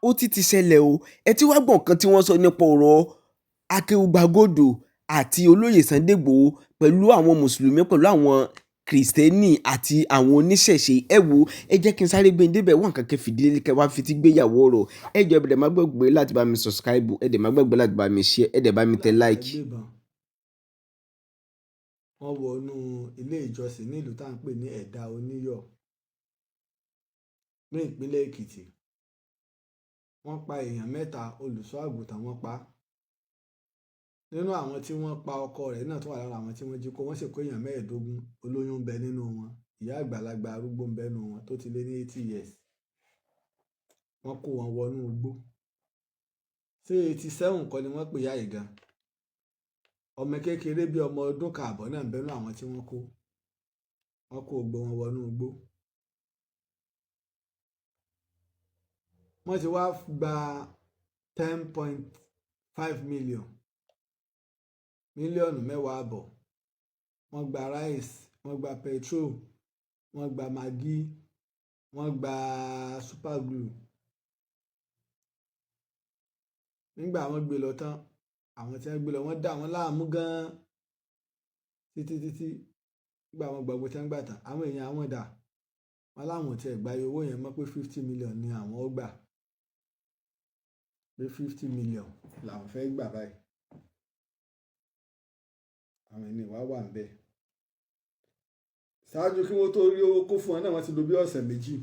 Ó ti ṣẹlẹ̀ o. Ẹ ti wá gbọ́ nǹkan tí wọ́n sọ nípa ọ̀rọ̀ Akéwùgbàgold àti olóyè Sunday Igboho pẹ̀lú àwọn mùsùlùmí, pẹ̀lú àwọn kìrìsìtẹ́nì àti àwọn oníṣẹ̀ṣe. Ẹ wo, ẹ jẹ́ kí n sáré gbé débẹ̀ wọ́n nǹkan kẹ́ fìdílé kẹ́ wá fi ti gbéyàwó ọ̀rọ̀. Ẹ jọ̀ọ́, ẹ dẹ̀ má gbàgbé láti bá mi subscribe, ẹ dẹ̀ má gbàgbé láti bá mi share, ẹ dẹ̀ bá mi tẹ like. Wọ́n wọnú ilé ìjọsìn ní ìlú tá à ń pè ní Ẹ̀dá Oníyọ̀ ní ìpínlẹ̀ Èkìtì. Wọ́n pa èèyàn mẹ́ta, olùṣọ́ àgùntàn wọ́n pa. Nínú àwọn tí wọ́n pa, ọkọ rẹ̀ náà tó wà lára àwọn tí wọ́n jí kó. Wọ́n sì kó èèyàn 15. Olóyún ń bẹ nínú wọn, ìyá àgbàlagbà arúgbó ń bẹ nínú wọn tó ti lé ní 80 years. Wọ́n kó wọn wọnú igbó. Ṣé 87 kọ́ ni wọ́n pè yá yìí gan? Ọmọ kékeré bíi ọmọ ọdún 1.5 náà ń bẹ nínú àwọn tí wọ́n kó. Wọ́n kó gbogbo wọn wọnú igbó. Wọ́n ti wá gba 10.5 million, mílíọ̀nù 10.5. Wọ́n gba rice, wọ́n gba petrol, wọ́n gba maggi, wọ́n gba super glue. Nígbà wọ́n gbé lọ tán, àwọn tí wọ́n gbé lọ, wọ́n dà wọ́n láàmú gan-an títí títí. Nígbà wọ́n gba gbogbo tí wọ́n gbà tán, àwọn èèyàn àwọn dà, wọ́n láwọn ò tiẹ̀ gba iye owó yẹn mọ́, pé 50 million ni àwọn ó gbà, pé 50 million làwọn fẹ́ gbà báyìí. Àwọn ènìyàn wá wà níbẹ̀. Ṣáájú kí wọ́n tó rí owó kó fún wọn náà, wọ́n ti lò bí ọ̀sẹ̀ 2.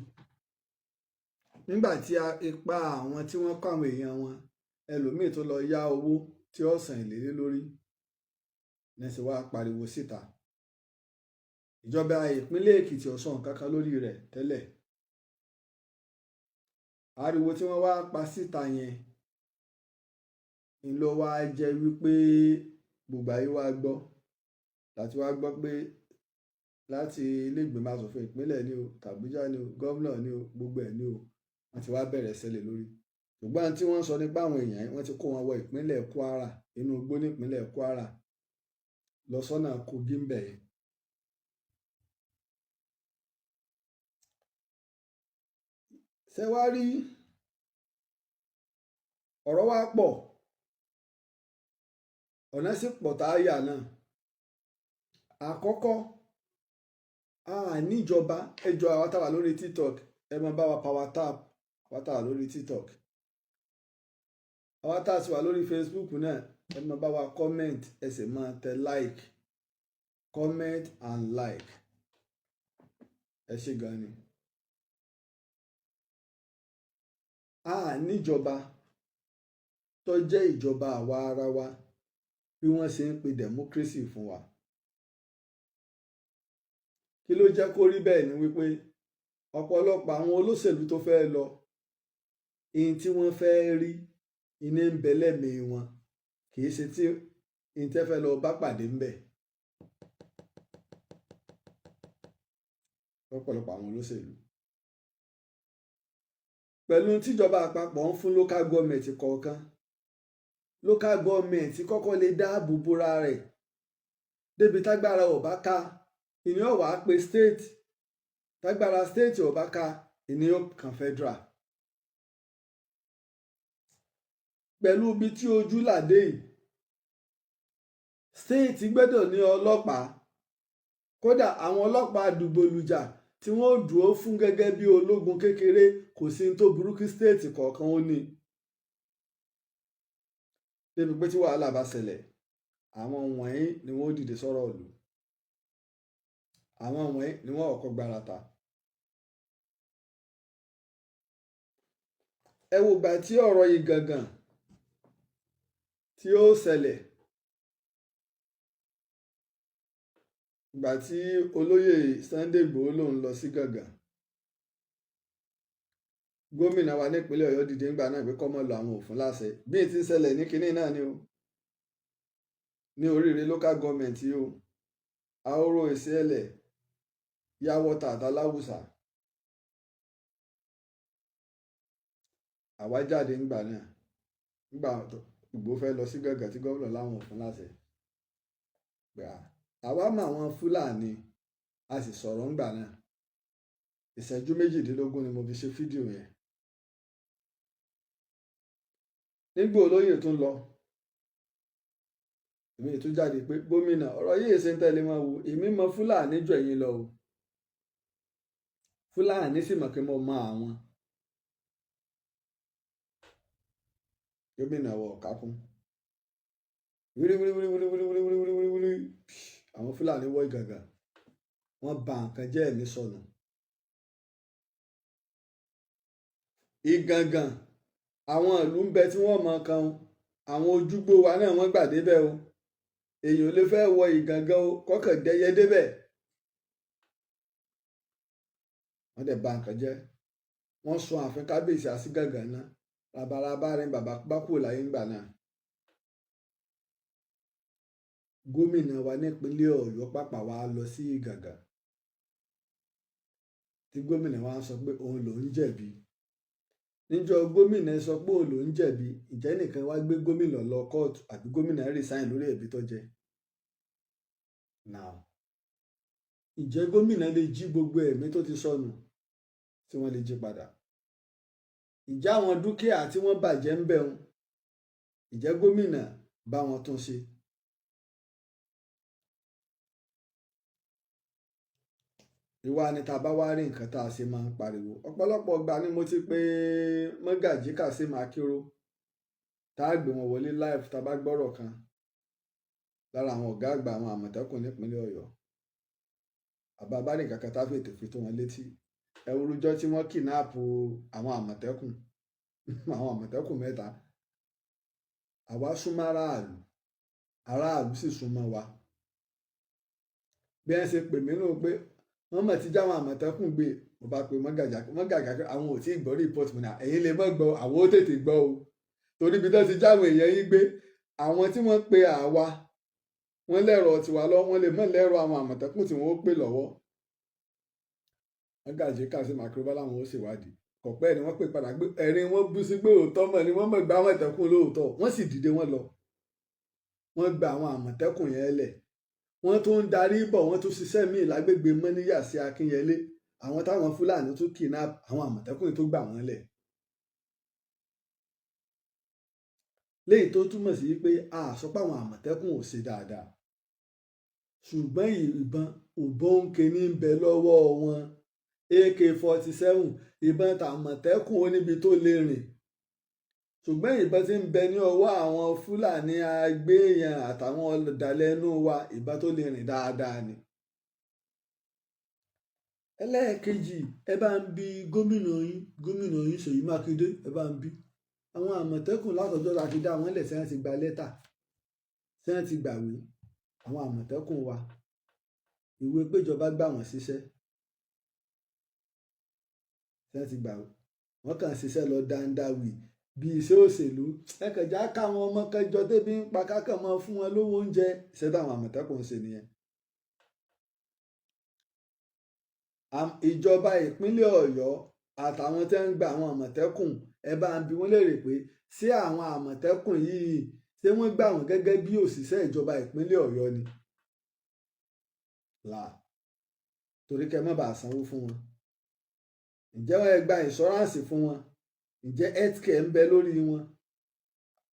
Nígbà tí ipa àwọn tí wọ́n kó àwọn èèyàn wọn, ẹlòmíì tó lọ yá owó tí ó san èlé lé lórí ní sì wá pariwo síta. Ìjọba ìpínlẹ̀ Èkìtì ò sọ nǹkan kan lórí rẹ̀ tẹ́lẹ̀. Ariwo tí wọ́n wá pa síta yẹn ń lọ wá jẹ́ wípé gbogbo ayé wá gbọ́, láti wá gbọ́ pé láti ilé ìgbìmọ̀ asòfin ìpínlẹ̀ ní o, tàbújá ní o, gómìnà ní o, gbogbo ẹ̀ ní o, wọ́n ti wá bẹ̀rẹ̀ sẹ́lẹ̀ lórí. Ṣùgbọ́n tí wọ́n sọ nípa àwọn èèyàn, wọ́n ti kó wọn wọ ìpínlẹ̀ Kwara, inú igbó nípínlẹ̀ Kwara lọ sọ́nà Kogi ń bẹ̀ yẹn. Ṣé wàá rí, ọ̀rọ̀ wa pọ̀, ọ̀nà sì pọ̀ tá a yà náà. Àkọ́kọ́, a níjọba. Ẹjọ́ àwa táwa lórí TikTok, ẹ máa bá wa power tap. Àwa táwa lórí TikTok, àwa tá a sì wà lórí Facebook náà, ẹ máa bá wa comment, ẹ sì máa tẹ like, comment and like. Ẹ ṣé gan ni. A níjọba tó jẹ́ ìjọba àwa ara wa bí wọ́n ṣe ń pe democracy fún wa. Kí ló jẹ́ kó rí bẹ́ẹ̀ ni wípé ọ̀pọ̀lọpọ̀ àwọn olóṣèlú tó fẹ́ lọ, ihun tí wọ́n fẹ́ rí iná ń bẹ lẹ́mìí wọn, kì í ṣe tí ihun tẹ́ fẹ́ lọ bá pàdé ń bẹ̀. Lọ́pọ̀lọpọ̀ àwọn olóṣèlú, pẹ̀lú tíjọba àpapọ̀ ń fún local government kọ̀ọ̀kan, local government kọ́kọ́ lè dáàbò bora rẹ̀ débi tágbára ò bá ká, ìní ò wá pé state, tágbára state ò bá ká, ìní ò kàn federal. Pẹ̀lú ibi tí ojú làdé yìí, state gbọ́dọ̀ ní ọlọ́pàá, kódà àwọn ọlọ́pàá àdìgbòlùjà tí wọ́n dúró fún gẹ́gẹ́ bí ológun kékeré. Kò sí ní tó burú kí state kọ̀ọ̀kan ó ní, débi pé tí wàhálà bá ṣẹlẹ̀, àwọn wọ̀nyí ni wọ́n dìde sọ̀rọ̀ ìlú, àwọn wọ̀nyí ni wọ́n kọ́kọ́ gbárata. Ẹ wo ìgbà tí ọ̀rọ̀ yìí gangan tí ó ṣẹlẹ̀, ìgbà tí olóyè Sunday Igboho lòun lọ sí Gàngàn, gómìnà wa nípínlẹ̀ Ọ̀yọ́ dìde ńgbà náà pé kó má lọ, àwọn òfin láṣẹ. Bí n ti ń ṣẹlẹ̀ ní kinní náà ni o, ní oríire local government yìí o, Ahoro Ìṣẹ̀lẹ̀, Yàwọ́ta àtàláwùsà. Àwa jáde ńgbà náà, ńgbà Ìgbòho fẹ́ lọ sí Gàngàn tí gómìnà láwọn òfin láṣẹ, pé àwa mọ àwọn Fúlàní, a sì sọ̀rọ̀ ńgbà náà. Ìṣẹ́jú 18 ni mo fi ṣe fídíò yẹn. Nígbà olóyè tún lọ, èmi tún jáde pé gómìnà, ọ̀rọ̀ yìí ṣe ń tẹ́lẹ̀ máa wo, èmi mọ Fúlàní jù ẹ̀yin lọ o. Fúlàní sì mọ̀ pé mo mọ àwọn. Gómìnà wọ ọ̀kákún. Wíríwíríwíríwíríwíríwíríwírí, àwọn Fúlàní wọ Ìgàngàn, wọ́n ba nǹkan jẹ́, ẹ̀mí sọnù. Ìgàngàn, àwọn ìlú ń bẹ tí wọ́n mọ kan, àwọn ojúgbó wa náà wọ́n gbà débẹ̀ o. Èèyàn ò lè fẹ́ wọ Ìgàngàn o, kọ́kàn dẹyẹ débẹ̀. Wọ́n dẹ̀ ba nǹkan jẹ́. Wọ́n sọ ààfin kábíyèsí àsígàngàn náà. Rabaraba rẹ̀ bàbá bá kúrò láyé ńgbà náà. Gómìnà wa nípínlẹ̀ Ọ̀yọ́ pàpà wa lọ sí Ìgàngàn. Tí gómìnà wa sọ pé òun lòún jẹ̀bi. Níjọ́ gómìnà sọ pé òun lòún jẹ̀bi, ǹjẹ́ nìkan wá gbé gómìnà lọ kóòtù àbí gómìnà resign lórí ẹ̀bi tó jẹ? Now, ǹjẹ́ gómìnà lè jí gbogbo ẹ̀mí tó ti sọnù tí wọ́n lè jí padà? Ǹjẹ́ àwọn dúkìá tí wọ́n bàjẹ́ ń bẹ̀ wọn, ǹjẹ́ gómìnà bá wọn tún ṣe? Ìwà ni tá a bá wá rí nǹkan tá a ṣe máa ń pariwo. Ọ̀pọ̀lọpọ̀ ìgbà ni mo ti pé Mọ́gàjí Kazeem Akínró, tá a gbé wọn wọlé live tá a bá gbọ́rọ̀ kan lára àwọn ọ̀gá àgbà àwọn Àmọ̀tẹ́kùn nípínlẹ̀ Ọ̀yọ́. Àbá bá ní nǹkan kan tá a fètò fi tó wọn létí. Ẹ wo irújọ́ tí wọ́n kidnap àwọn Àmọ̀tẹ́kùn, àwọn Àmọ̀tẹ́kùn mẹ́ta. Àwa súnmọ́ aráàlú, aráàlú sì súnmọ́ wa. Bí wọ́n ṣe pè mí nù pé wọ́n mọ̀ tí já àwọn Àmọ̀tẹ́kùn gbé, mo bá pe Mọ́gàjí, Mọ́gàjí àwọn ò tí ì gbọ́ report mi náà, ẹ̀yin lè mọ̀ gbọ́, àwọn ó tètè gbọ́ o. Torí ibi tí wọ́n ti já àwọn èèyàn yín gbé, àwọn tí wọ́n pe àwa, wọ́n lẹ́rọ tiwa lọ, wọ́n lè mọ̀ lẹ́rọ àwọn Àmọ̀tẹ́kùn tí wọ́n ó pè lọ́wọ́. Mọ́gàjí Kazeem Akínró bá láwọn ó ṣèwádìí. Kọ̀pẹ́ ni wọ́n pè padà pé ẹ̀rín wọn bú sí pé òótọ́ mọ̀ ni wọ́n mọ̀ gba Àmọ̀tẹ́kùn lóòótọ́. Wọ́n sì dìde wọ́n lọ. Wọ́n gba àwọn Àmọ̀tẹ́kùn yẹn lẹ̀. Wọ́n tún ń darí bọ̀, wọ́n tún ṣiṣẹ́ míì lágbègbè Mọ́níyà sí Akínyẹlé. Àwọn táwọn Fúlàní tún kidnap àwọn Àmọ̀tẹ́kùn tó gbà wọ́n lẹ̀. Léyìí tó túmọ̀ sí pé a sọ pé àwọn Àmọ̀tẹ́kùn ò ṣe dáadáa. Ṣùgbọ́n ìbọn òbóǹkè ní ń bẹ lọ́wọ́ wọn. AK-47 ìbọn tàmọ̀tẹ́kùn ó níbi tó lè rìn. Ṣùgbọ́n ìbọn tí ń bẹ ní ọwọ́ àwọn Fúlàní agbéyàn àtàwọn ọ̀dàlẹ̀ inú wa, ìbọn tó lè rìn dáadáa ni. Ẹlẹ́ẹ̀kejì, ẹ bá ń bi gómìnà yín, gómìnà yín Ṣèyí Mákindé, ẹ bá ń bi. Àwọn Àmọ̀tẹ́kùn látọjọ́ la ti dá wọn lẹ̀ tí wọ́n ti gba lẹ́tà, tí wọ́n ti gbàwé. Àwọn Àmọ̀tẹ́kùn wa, ìwé péjọba gbà wọ́n síṣẹ́, tí wọ́n ti gbàwé. Wọ́n kàn ṣiṣẹ́ lọ dáńdáwì bí iṣẹ́ òṣèlú. Ẹ kàn já káwọn ọmọ kẹjọ débi ń pa kákàn mọ́ fún wọn lówó oúnjẹ. Iṣẹ́ táwọn Àmọ̀tẹ́kùn ń ṣe nìyẹn. Ìjọba ìpínlẹ̀ Ọ̀yọ́ àtàwọn tí ń gba àwọn Àmọ̀tẹ́kùn, ẹ bá ń bi wọ́n léèrè pé ṣé àwọn Àmọ̀tẹ́kùn yìí ṣé wọ́n gbà wọ́n gẹ́gẹ́ bí òṣìṣẹ́ ìjọba ìpínlẹ̀ Ọ̀yọ́ ni? Là, torí kẹ́ má bàa sanwó fún wọn. Ǹjẹ́ ẹ gba ìnṣọ́ráǹsì fún wọn? Ǹjẹ́ healthcare ń bẹ lórí wọn?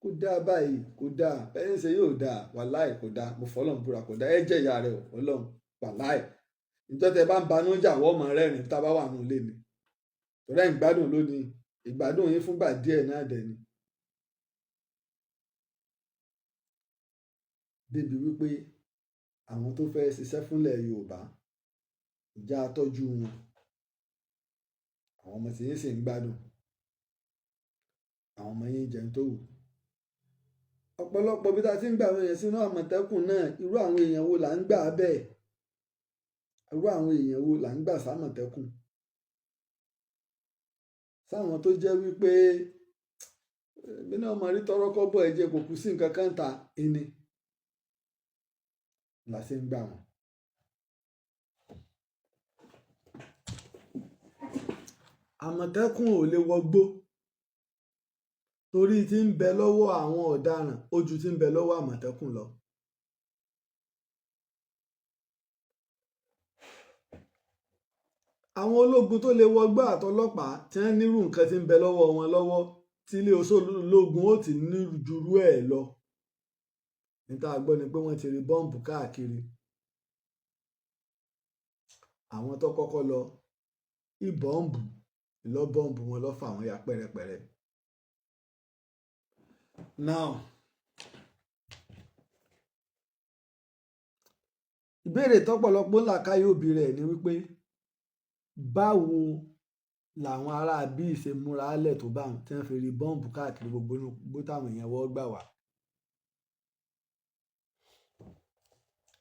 Kò dáa báyìí, kò dáa. Bẹ́ẹ̀ ń ṣe yóò dáa, wàláì kò dáa. Mo fọlọ́run búra kò dáa. Ẹ jẹ́ ìyá rẹ o, Ọlọ́run, wàláì. Ǹjọ́ tẹ bá ń banú jà wọ́n mọ̀ rẹ́rìn tá a bá wà nù ilé mi. Torí ẹ̀ ń gbádùn lónìí, ìgbádùn yín fúngbà díẹ̀ náà dẹ̀ ni. Débi wípé àwọn tó fẹ́ ṣiṣẹ́ fúnlẹ̀ Yorùbá, ìjà tọ́jú wọn. Àwọn ọmọ tí yín sì ń gbádùn. Àwọn ọmọ yín jẹun tó wù. Ọ̀pọ̀lọpọ̀ bí ta ti ń gba àwọn èèyàn sínú Àmọ̀tẹ́kùn náà, irú àwọn èèyàn wo là ń gbà bẹ́ẹ̀? Irú àwọn èèyàn wo là ń gbà sámọ̀tẹ́kùn? Sáwọn tó jẹ́ wípé bí náà mọ̀ rí tọrọkọ́bọ̀ ẹ̀jẹ̀ kò kú sí nǹkan kan ta ẹni là ṣe ń gbà wọ́n. Àmọ̀tẹ́kùn ò lè wọgbó torí tí ń bẹ lọ́wọ́ àwọn ọ̀daràn ó ju tí ń bẹ lọ́wọ́ Àmọ̀tẹ́kùn lọ. Àwọn ológun tó lè wọgbó àtọlọ́pàá tí wọ́n nírú nǹkan tí ń bẹ lọ́wọ́ wọn lọ́wọ́ Tílé oṣoológun ó ti ní jurú ẹ̀ lọ. Níta gbọ́ ni pé wọ́n ti rí bọ́ǹbù káàkiri. Àwọn tó kọ́kọ́ lọ ìbọ́ǹbù lọ bọ́ǹbù wọn lọ fà wọ́n ya pẹ́rẹpẹ̀rẹ. Now, ìbéèrè tọ́pọ̀lọpọ̀ ńlá káyé òbí rẹ̀ ni wípé báwo làwọn ará bíi ṣe múra lẹ̀ tó bá wọn tí wọ́n fi rí bọ́ǹbù káàkiri gbogbo inú igbó táwọn èèyàn wọ́ gbà wá.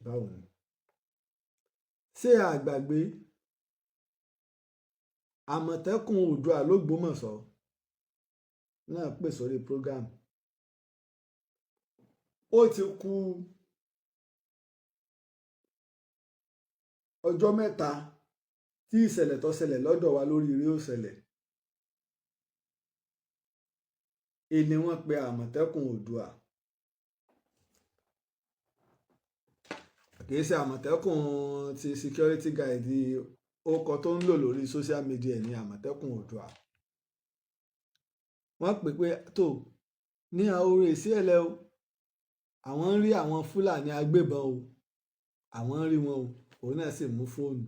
Báwo ni? Ṣé àgbàgbé Àmọ̀tẹ́kùn Oòduà l'Ógbómọ̀ṣọ́ náà pè sórí program. Ó ti kù ọjọ́ mẹ́ta tí ìṣẹ̀lẹ̀ tó ṣẹlẹ̀ lọ́dọ̀ wa lórí eré ó ṣẹlẹ̀. Èní wọ́n pe Àmọ̀tẹ́kùn Oòduà. Kì í ṣe Àmọ̀tẹ́kùn ti security guide, orúkọ tó ń lò lórí social media ní Àmọ̀tẹ́kùn Oòduà. Wọ́n pè pé tó ní Ahoro Èsìẹ̀lẹ̀ o, àwọn ń rí àwọn Fúlàní agbébọn o, àwọn ń rí wọn o. Òun náà sì mú fóònù,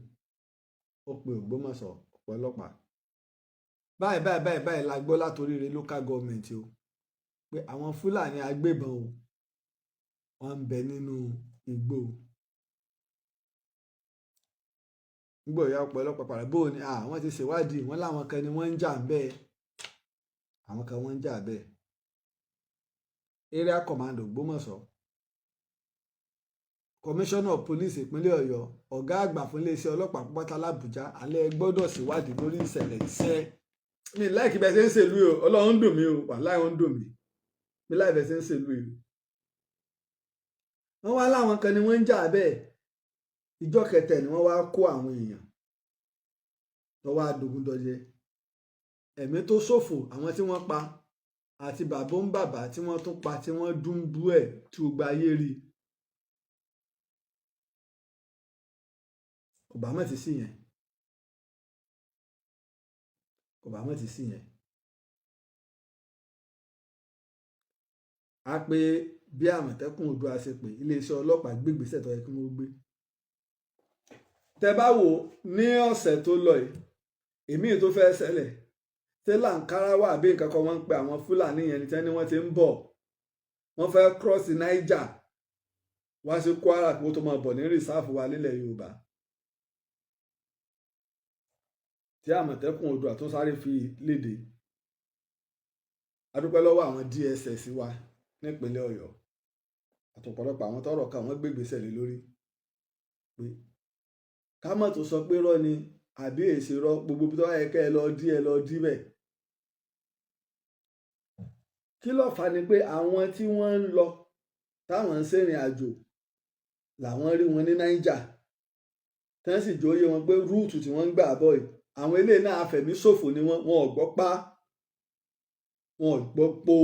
ó pe Ògbómọ̀ṣọ́ ọlọ́pàá. Báyìí báyìí báyìí báyìí la gbọ́ látoríire local government o, pé àwọn Fúlàní agbébọn o, wọ́n ń bẹ nínú igbó. Nígbà ìyá ọ̀pọ̀ ọlọ́pàá padà bó ni àwọn ti ṣèwádìí, wọ́n láwọn kan ni wọ́n ń jà bẹ́ẹ̀, àwọn kan wọ́n ń jà bẹ́ẹ̀. Area Command Ògbómọ̀ṣọ́, Commissioner of Police ìpínlẹ̀ Ọ̀yọ́, ọ̀gá àgbà fún iléeṣẹ́ ọlọ́pàá pátá l'Àbújá, alẹ́ gbọ́dọ̀ ṣèwádìí lórí ìṣẹ̀lẹ̀ iṣẹ́. Mi láìkí bẹ́ẹ̀ ṣe ń ṣèlú o, Ọlọ́run dùn mí o, wàláhì ó ń dùn mí. Mi láì bẹ́ẹ̀ ṣe ń ṣèlú o. Wọ́n wá láwọn kan ni wọ́n ń jà bẹ́ẹ̀. Ìjọ kẹtẹ ni wọ́n wá kó àwọn èèyàn tó wá dogun dọdẹ. Ẹ̀mí tó ṣòfò, àwọn tí wọ́n pa àti bàbá ń bàbá tí wọ́n tún pa tí wọ́n dún bú ẹ̀ tí gbogbo ayé rí. Kò bá mọ̀ ti sí yẹn. Kò bá mọ̀ ti sí yẹn. A pé bí Àmọ̀tẹ́kùn Oòduà ṣe pé iléeṣẹ́ ọlọ́pàá gbé ìgbésẹ̀ tó yẹ kí wọ́n gbé. Tẹ bá wò ní ọ̀sẹ̀ tó lọ yìí, èmi tó fẹ́ ṣẹlẹ̀, ṣé Làǹkárá wà bí nǹkan kan wọ́n ń pe àwọn Fúlàní yẹn ní tí wọ́n ti ń bọ̀. Wọ́n fẹ́ cross Niger wá sí Kwara kí wọ́n tó máa bọ̀ ní rìsáàfù wa nílẹ̀ Yorùbá. Tí Àmọ̀tẹ́kùn Oòduà tó sáré fi léde. A dúpẹ́ lọ́wọ́ àwọn DSS wa nípínlẹ̀ Ọ̀yọ́ àtọ̀pọ̀lọpọ̀ àwọn tọ́rọ̀ kàn wọ́n gbé ìgbésẹ̀ lé lórí pé ká mọ̀ tó sọ pé rọ́ ni àbí èsì rọ́, gbogbo ibi tó bá yẹ kẹ́ ẹ lọ dí ẹ lọ dí bẹ̀. Kí ló fà ni pé àwọn tí wọ́n ń lọ táwọn ń ṣèrìn àjò làwọn rí wọn ní Niger, tí wọ́n sì jóyè wọn pé rúùtù tí wọ́n ń gbà bọ̀ yìí, àwọn eléyìí náà afẹ̀míṣòfò ni wọ́n, wọn ò gbọ́ pa, wọn ò gbọ́ po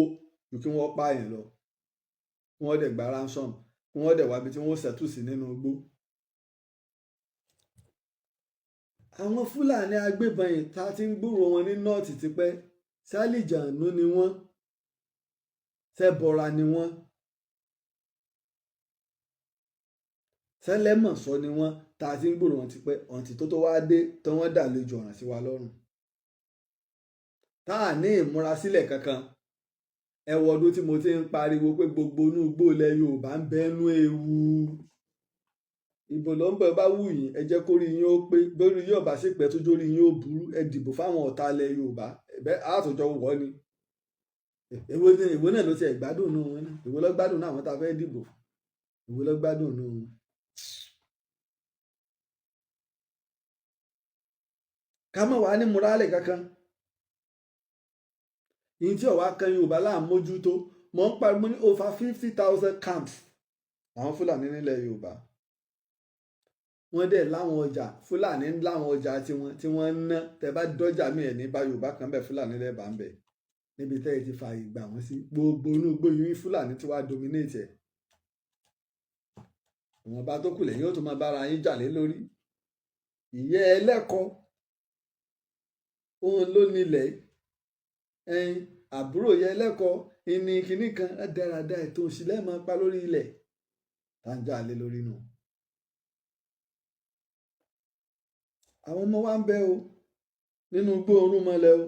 ju kí wọ́n pààyàn lọ, kí wọ́n dẹ̀ gba ransom, kí wọ́n dẹ̀ wá ibi tí wọ́n ṣẹ̀tù sí nínú igbó. Àwọn Fúlàní agbébọn yìí tá a ti ń gbúròó wọn ní nọ́ọ̀tì tipẹ́, sálìjànú ni wọ́n, sẹ́bọra ni wọ́n, sẹ́lẹ̀mọ̀sọ́ ni wọ́n, tá a ti ń gbúròó wọn tipẹ́, ọ̀ǹtí tó tó wá dé tí wọ́n dàlejò ọ̀ràn sí wa lọ́rùn. Tá a ní ìmúrasílẹ̀ kankan. Ẹ wo ọdún tí mo ti ń pariwo pé gbogbo inú igbó ilẹ̀ Yorùbá ń bẹ nú ewu. Ìbò ló ń bọ̀, bá wù yín, ẹ jẹ́ kórí yín ó pé, bórí yín ò bá sì pẹ́ tó jórí yín ó burú, ẹ dìbò fáwọn ọ̀tá ilẹ̀ Yorùbá, ẹ̀bẹ́ àtòjọ wọ̀ ni. Èwo náà ló ti ẹ̀ gbádùn nù wọn náà? Èwo ló gbádùn náà àwọn tá a fẹ́ dìbò fún? Èwo ló gbádùn nù wọn? Ká mọ̀ wá ní múrálẹ̀ kankan. Ìyìn tí ọ̀wá kan Yorùbá là ń mójútó, mò ń pariwo ní over 50,000 camps àwọn Fúlàní nílẹ̀ Yorùbá. Wọ́n dẹ̀ láwọn ọjà, Fúlàní láwọn ọjà tiwọn tí wọ́n ń ná. Tẹ bá dọ́jà mí ẹ̀ ní bá Yorùbá kan bẹ̀, Fúlàní lẹ́ẹ̀ bá ń bẹ̀. Níbi tẹ́ ẹ ti fààyè gbà wọ́n sí, gbogbo inú igbó yìí Fúlàní tí wàá dominate ẹ̀. Ìwọ̀nba tó kù lẹ́yìn ó tún máa bára yín jà lé lórí. Ìyẹ́ ẹlẹ́kọ̀ọ́ òun ló nílẹ̀ ẹyin. Àbúrò yẹ lẹ́kọ̀ọ́ ìní kinní kan dáradára, ètò òṣìlẹ̀ máa pa lórí ilẹ̀ tá ń jà lé lórí nù. Àwọn ọmọ wa ń bẹ o nínú igbó orúnmọlẹ̀ o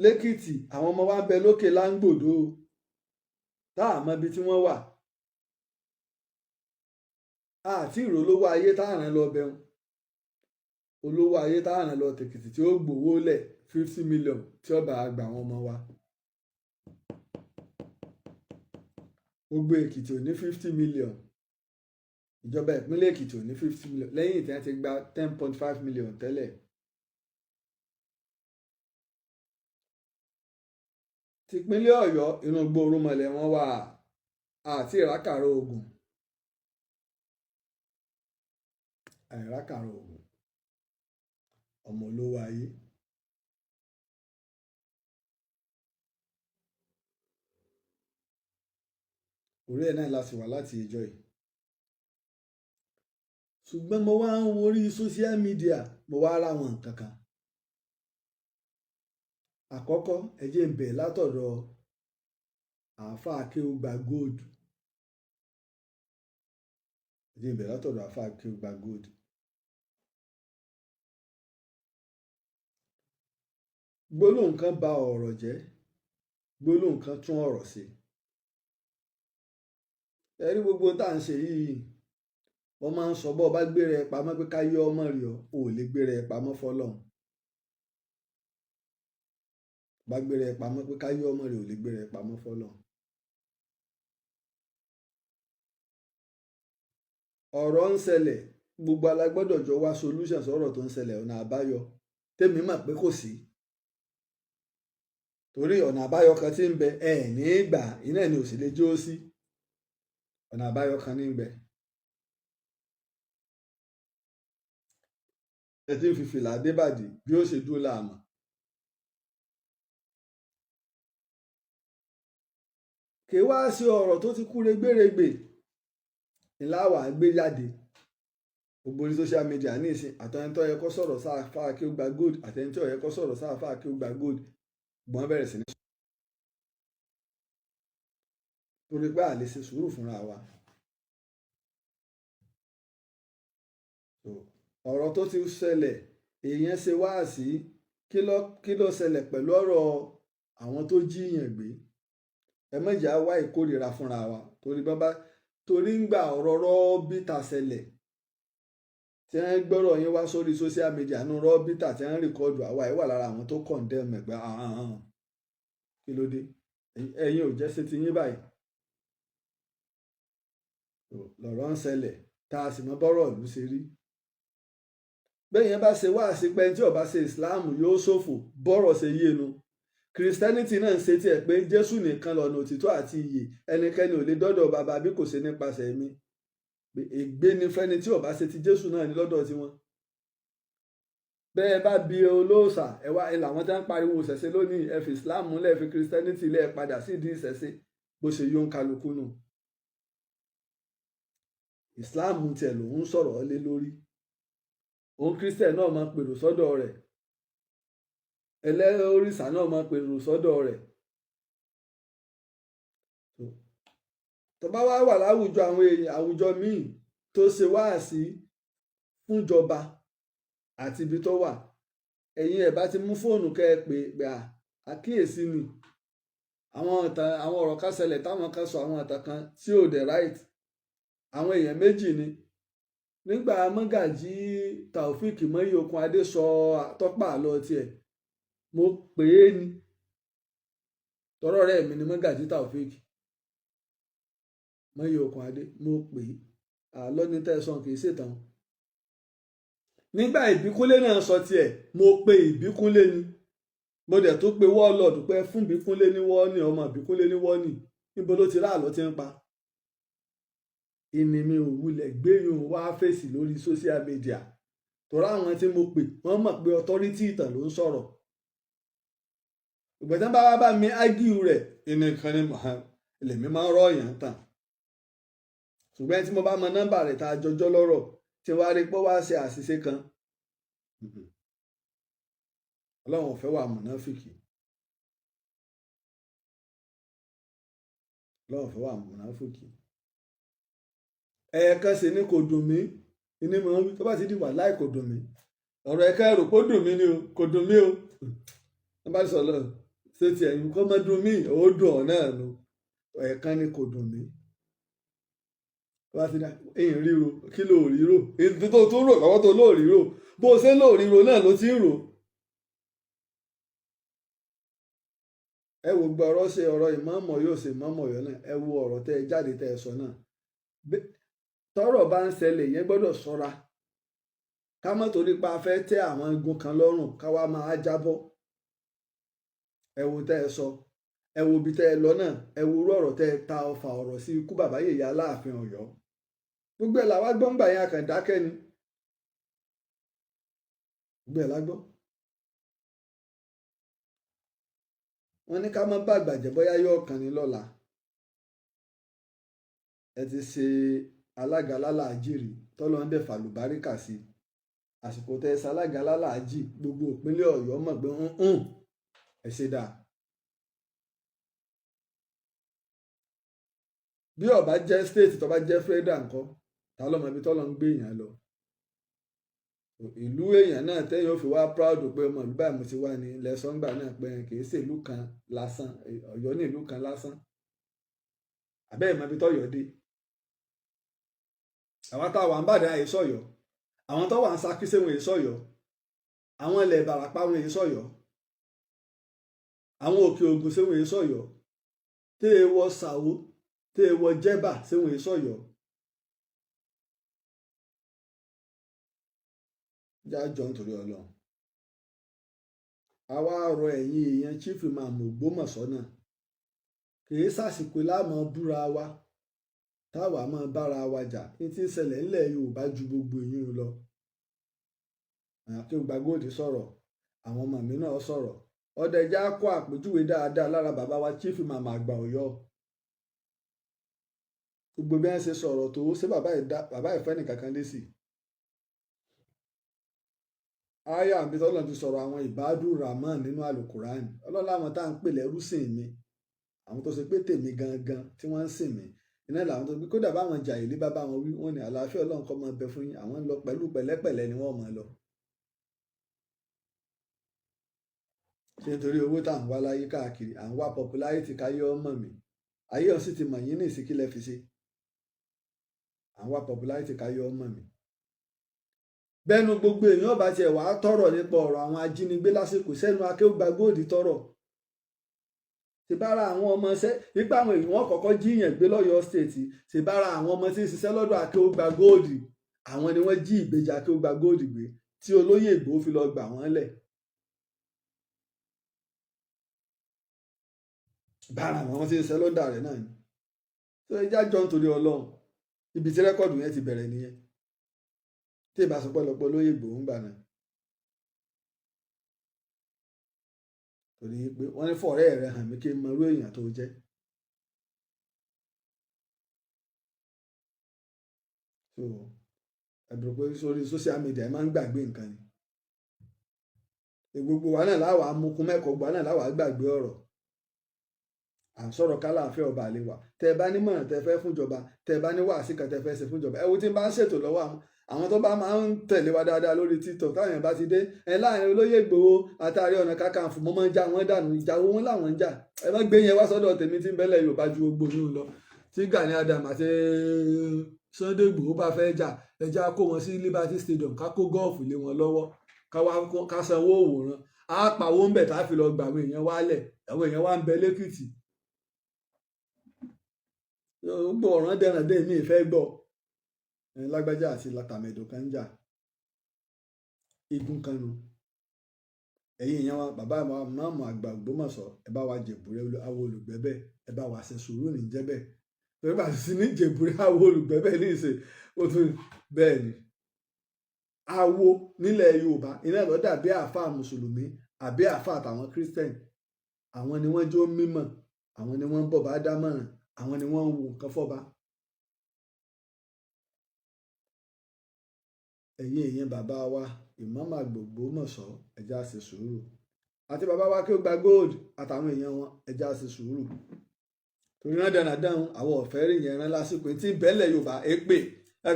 lẹ́kìtì, àwọn ọmọ wa ń bẹ lókè láńgbòdo o, tá a mọ ibi tí wọ́n wà. Àti ìrólówó ayé tá a rán lọ bẹun, olówó ayé tá a rán lọ tèkìtì tí ó gbowó lẹ̀ 50 million tí ó bá gba àwọn ọmọ wa. Gbogbo Èkìtì ò ní 50 million, ìjọba ìpínlẹ̀ Èkìtì ò ní 50 million lẹ́yìn tí wọ́n ti gba 10.5 million tẹ́lẹ̀. Tìpínlẹ̀ Ọ̀yọ́ inú igbó orúnmọlẹ̀ wọn wà, àti ìrákàrọ̀ ogun, àìrákàrọ̀ ogun, ọmọ olówó ayé. Orí ẹ̀ náà la sì wà láti ìjọ yìí. Ṣùgbọ́n mo wá ń worí social media, mo wá ráwọn nǹkan kan. Àkọ́kọ́, ẹ jẹ́ n bẹ̀rẹ̀ látọ̀dọ̀ àáfàá Akéwùgbà Gold. Ẹ jẹ́ n bẹ̀rẹ̀ látọ̀dọ̀ àáfàá Akéwùgbà Gold. Gbólóhùn kan ba ọ̀rọ̀ jẹ́, gbólóhùn kan tún ọ̀rọ̀ ṣe. Ẹ rí gbogbo tá à ń ṣe yìí, wọ́n máa ń sọ bọ́ ọ bá gbéra ẹ pamọ́ pé ká yọ ọmọ rí ọ, ò lè gbéra ẹ pamọ́ fọlọ́run. Bá gbéra ẹ pamọ́ pé ká yọ ọmọ rí, ò lè gbéra ẹ pamọ́ fọlọ́run. Ọ̀rọ̀ ń ṣẹlẹ̀, gbogbo alágbọ́dọ̀ jọ wá solution sọ̀rọ̀ tó ń ṣẹlẹ̀, ọ̀nà àbáyọ tèmi mọ̀ pé kò sí. Torí ọ̀nà àbáyọ kan tí ń bẹ ẹ̀ ní gbà, iná ni ò sì lè jó sí. Ọ̀nà àbáyọ kan ní ń bẹ. Ẹ ti ń fi fìlà débàdì bí ó ṣe dúró láàmú. Kì í wá sí ọ̀rọ̀ tó ti kú regbèrègbè ńlá wà á gbé jáde. Gbogbo orí social media ní ìsìn, àtẹni tó yẹ kó sọ̀rọ̀ sáfà kí ó gba gold, àtẹni tó yẹ kó sọ̀rọ̀ sáfà kí ó gba gold, gbọ́n bẹ̀rẹ̀ sí ní. Torí pé a lè ṣe sùúrù fúnra wa. Ọ̀rọ̀ tó ti ṣẹlẹ̀, èèyàn ṣe wáàsí, kí ló ṣẹlẹ̀ pẹ̀lú ọ̀rọ̀ àwọn tó jíyàn gbé. Ẹ má jẹ́ á wá ìkórìíra fúnra wa, torí bàbá torí ń gba ọ̀rọ̀ rọ́bìtà ṣẹlẹ̀ tí wọ́n gbọ́rọ̀ yín wá sórí social media nù rọ́bìtà tí wọ́n rìkọ́dù àwa ẹ̀ wà lára àwọn tó condemn ẹ̀ pé kí ló dé, ẹ̀yin ò jẹ́ ṣe ti yín báyìí. Lọ̀rọ̀ ń ṣẹlẹ̀ tá a sì mọ bọ́rọ̀ ìlú ṣe rí. Bẹ́ẹ̀ yẹn bá ṣe wáàsí pé tí ó bá ṣe Islam yóò ṣòfò, bọ́rọ̀ ṣe yé nu. Christianity náà ń ṣe tiẹ̀ pé Jésù nìkan lọ́nà òtítọ́ àti ìyè, ẹnikẹ́ni ò lè dọ́dọ̀ bàbá bí kò ṣe nípasẹ̀ mi. Ègbé ni fẹ́ni tí ó bá ṣe ti Jésù náà ní lọ́dọ̀ tiwọn. Bẹ́ẹ̀ bá bi olóòṣà, ẹ wá ẹ làwọn tí wọ́n ń pariwo ìṣẹ̀ṣe lónìí, ẹ fi Islam lẹ̀, fi Christianity lẹ̀, padà sí ìdí ìṣẹ̀ṣe, bó ṣe yó ń kálukú nù. Islam tiẹ̀ lòún sọ̀rọ̀ lé lórí. Òun Christian náà máa pèrò sọ́dọ̀ rẹ̀, ẹlẹ́rìísà náà máa pèrò sọ́dọ̀ rẹ̀. Tó bá wá wà láwùjọ àwọn èèyàn àwùjọ míì tó ṣe wáàsí fúnjọba àti ibi tó wà, ẹ̀yin ẹ̀ bá ti mú fóònù kẹ́ ẹ pè pé àkíyèsí ni àwọn ọ̀tàn, àwọn ọ̀rọ̀ kan ṣẹlẹ̀ táwọn kan sọ àwọn ọ̀tàn kan tí ò dẹ̀ right. Àwọn èèyàn méjì ni nígbà Mọ́gàjí Taofik Mọ́yì Okun-Adé sọ tọ́pà àlọ́ tiẹ̀, mo pè é ní tọrọ rẹ̀ mi ni Mọ́gàjí Taofik Mọ́yì Okun-Adé, mo pè é àlọ́ ní tẹ̀sán kì í ṣètàn. Nígbà Ìbíkúnlé náà sọ tiẹ̀, mo pe Ìbíkúnlé ni, mo dẹ̀ tó pe wọ́ọ̀lọ́ọ̀dù pé fún Ìbíkúnlé ní wọ́ọ̀nì, ọmọ Ìbíkúnlé ní wọ́ọ̀nì, níbo ló ti rà àlọ́ tí ń pa. Ìní mi ò wulẹ̀ gbéyùn wá fèsì lórí social media, torí àwọn tí mo pè wọ́n mọ̀ pé authority ìtàn ló ń sọ̀rọ̀. Ìgbà tí wọ́n bá wá bá mi ágíù rẹ̀, ìnìkan ni lèmi máa ń rọ̀yàn tàn. Ṣùgbọ́n tí mo bá mọ nọ́mbà rẹ̀ tá a jọjọ́ lọ́rọ̀, tí wàá rí pé wá ṣe àṣìṣe kan, Ọlọ́run ò fẹ́ wà mùnáfìkì. Ọlọ́run fẹ́ wà mùnáfíkì. Ẹ̀ẹ̀kan sì ni kò dùn mí ní mọ̀ tó bá ti di wà láì kò dùn mí. Ọ̀rọ̀ ẹ̀ka ẹ̀rò kó dùn mí ni o, kò dùn mí o. Wọ́n bá sọ lọ ṣé ti ẹ̀yìn kó má dùn mí, ó dùn ọ̀ náà nu. Ẹ̀ẹ̀kan ni kò dùn mí. Wọ́n bá ti dá èyìn ríro, kí ló ríro? Èyí tó tún rò lọ́wọ́ tó lóò ríro. Bó o ṣe lóò ríro náà ló ti ń rò. Ẹ wo gbọ́ ọ̀rọ̀ ṣe ọ̀rọ̀ ìmọ̀ọ́mọ̀ yóò ṣe ìmọ̀ọ́mọ̀ yọ náà. Ẹ wo ọ̀rọ̀ tẹ́ ẹ jáde tẹ́ ẹ sọ náà. Tọ́rọ̀ bá ń ṣẹlẹ̀ yẹn gbọ́dọ̀ ṣọ́ra. Ká má torí pa fẹ́ tẹ́ àwọn igun kan lọ́rùn ká wá máa jábọ́. Ẹ wo tẹ́ ẹ sọ, ẹ wo ibi tẹ́ ẹ lọ náà, ẹ wo irú ọ̀rọ̀ tẹ́ ẹ ta ọfà ọ̀rọ̀ sí ikú bàbá yèyé Aláàfin Ọ̀yọ́. Gbogbo ẹ̀ làwa gbọ́ ńgbà yẹn, a kàn dákẹ́ ni. Gbogbo ẹ̀ la gbọ́. Wọ́n ní ká má bàgbà jẹ́ bóyá yóò kàn ní lọ́la. Ẹ ti ṣe alága lálàájì rí, tọ́lọ́ ń dẹ̀ fàlùbáríkà sí i. Àsìkò tẹ́ ẹ ṣe alága lálàájì, gbogbo ìpínlẹ̀ Ọ̀yọ́ mọ̀ pé ẹ ṣe dáa. Bí ó bá jẹ́ state tó bá jẹ́ federal ńkọ́, ta ló mọ ibi tọ́lọ́ ń gbé èèyàn lọ? Ìlú èèyàn náà tẹ́yìn ó fi wá proud pé ọmọ ìlú báyìí mo ti wá ní ilẹ̀ sọ́ngbà náà pé kì í ṣe ìlú kan lásán, Ọ̀yọ́ ní ìlú kan lásán. Àbẹ́ ìmọ̀ ibi tọ́yọ̀ dé. Àwọn tá a wà ń bàdàn àyè sọ̀yọ́, àwọn tó wà ń Ṣakí ṣé wọn èyí sọ̀yọ́, àwọn ilẹ̀ Ìbàràpá wọn èyí sọ̀yọ́, àwọn Òkè Ògùn ṣé wọn èyí sọ̀yọ́, tẹ́ ẹ wọ Ṣàwó, tẹ́ ẹ wọ Jẹ́bà ṣé wọn èyí sọ̀yọ́. Jájọ nítorí Ọlọ́run. Àwa rọ ẹ̀yin èèyàn Chief Imam Ògbómọ̀ṣọ́ náà. Kì í sàsìkò láàmú búra wa táwa máa bára wa jà. Ní tí ń ṣẹlẹ̀ ńlẹ̀ Yorùbá ju gbogbo èyí lọ. Akéwùgbà Gold sọ̀rọ̀, àwọn ọmọ mi náà sọ̀rọ̀. Ọdẹ ẹja kó àpèjúwe dáadáa lára bàbá wa Chief Imam àgbà Ọ̀yọ́. Gbogbo bí wọ́n ṣe sọ̀rọ̀ tó ṣé bàbá ìfẹ́ nìkan kan lé sí. Aya àbí tọ́lọ́run ti sọ̀rọ̀ àwọn ìbádùn Rahman nínú Àlùkùránì. Ọlọ́run láwọn tá à ń pè lẹ́rú sìn mi. Àwọn tó ṣe pé tèmi gangan tí wọ́n ń sìn mí. Iná làwọn tó ṣe pé kódà báwọn jàhílì bá bá wọn wí, wọ́n ní àlàáfíà Ọlọ́run kó máa bẹ fún yín. Àwọn ń lọ pẹ̀lú pẹ̀lẹ́pẹ̀lẹ́ ni wọ́n máa lọ. Ṣé nítorí owó tá à ń wá láyé káàkiri, à ń wá popularity káyé ọmọ mi. Ayé ọ̀sìn ti mọ̀ yín ní ìsìnkílẹ̀ fi ṣe. À ń wá popularity káyé ọmọ mi. Bẹ́ẹ̀nu gbogbo èèyàn bá tiẹ̀ wá tọrọ nípa ọ̀rọ̀ àwọn ajínigbé lásìkò sẹ́nu Akéwùgbà Gold tọrọ. Ṣe bára àwọn ọmọ ṣẹ́ nípa àwọn èèyàn wọn kọ́kọ́ jíyàn gbé lọ́yọ̀ọ́ state, ṣe bára àwọn ọmọ tí ń ṣiṣẹ́ lọ́dọ̀ Akéwùgbà Gold, àwọn ni wọ́n jí ìbejì Akéwùgbà Gold gbé tí olóyè Ìgbòho fi lọ gbà wọ́n lẹ̀. Bára àwọn ọmọ tí ń ṣiṣẹ́ lọ́dà rẹ̀ náà ni. Tó ẹ jájọ́ nítorí Ọlọ́run, ibi tí rẹ́kọ̀dù yẹn ti bẹ̀rẹ̀ nìyẹn. Tí ìbá sọ pẹ́lọpẹ́ olóyè Ìgbòho ń gbà náà. Torí pé wọ́n ní fọ̀rẹ́ rẹ̀ hàn mí kí n mọ irú èèyàn tó jẹ́. So ẹ̀bùrù pé sórí social media ẹ máa ń gbàgbé nǹkan ni. Gbogbo wa náà láwàá mukun mẹ́kọ̀ọ́, gbogbo wa náà láwàá gbàgbé ọ̀rọ̀. À ń sọ̀rọ̀ kálàáfíà ọba àlè wa. Tẹ́ ẹ bá ní mọ̀ràn tẹ́ ẹ fẹ́ fúnjọba, tẹ́ ẹ bá ní wàásì kan tẹ́ ẹ fẹ́ ṣe fúnjọba. Ẹ wo tí n bá ń ṣètò lọ́wọ́ àwọn tó bá máa ń tẹ̀lé wa dáadáa lórí TikTok táwọn èèyàn bá ti dé ẹ láàrin olóyè Ìgbòho àtàrí Ọ̀nà Kakanfò mo máa ń já wọn dànù, ìjà owó wọn làwọn ń jà. Ẹ má gbé yẹn wá sọ́dọ̀ tèmi tí ń bẹ́lẹ̀ Yorùbá ju gbogbo yín lọ. Tí Gani Adams àti Sunday Ìgbòho bá fẹ́ jà, ẹ já kó wọn sí Liberty Stadium, ká kó gọ́ọ̀fù lé wọn lọ́wọ́, ká sanwó òwòrán, á pawó ń bẹ̀ tá a fi lọ gbà àwọn èèyàn wálẹ̀. Àwọn èèyàn wá ń bẹ lẹ́kìtì. Gbogbo ọ̀ràn dẹ̀ràn dé mi ìfẹ́ gbọ́. Lágbájá àti tàmẹ̀dò kan ń jà. Igun kan nu. Ẹ̀yin èèyàn wa, bàbá wa Ìmáàmù àgbà Ògbómọ̀ṣọ́, ẹ bá wa jẹ̀bùrẹ́ awo olùgbẹ́bẹ̀, ẹ bá wa ṣe sùúrù ní jẹ́bẹ̀. Torí bá sì ní jẹ̀bùrẹ́ awo olùgbẹ́bẹ̀ ní ìṣe, ó tún bẹ́ẹ̀ ni. Awo nílẹ̀ Yorùbá, iná ló dàbí àáfàá Mùsùlùmí àbí àáfàá àtàwọn Kírísítẹ̀nì. Àwọn ni wọ́n jó mímọ̀, àwọn ni wọ́n ń bọ̀ bá dámọ̀ràn, àwọn ni wọ́n ń wo nǹkan fọ́ba. Ẹ̀yin èèyàn bàbá wa Ìmáàmù àgbà Ògbómọ̀ṣọ́, ẹ já ṣe sùúrù. Àti bàbá wa Akéwùgbà Gold àtàwọn èèyàn wọn, ẹ já ṣe sùúrù. Torí Torí náà dáradára àwọn ọ̀fẹ́ rí yẹn rán lásìkò tí bẹ́lẹ̀ Yorùbá èpè ẹ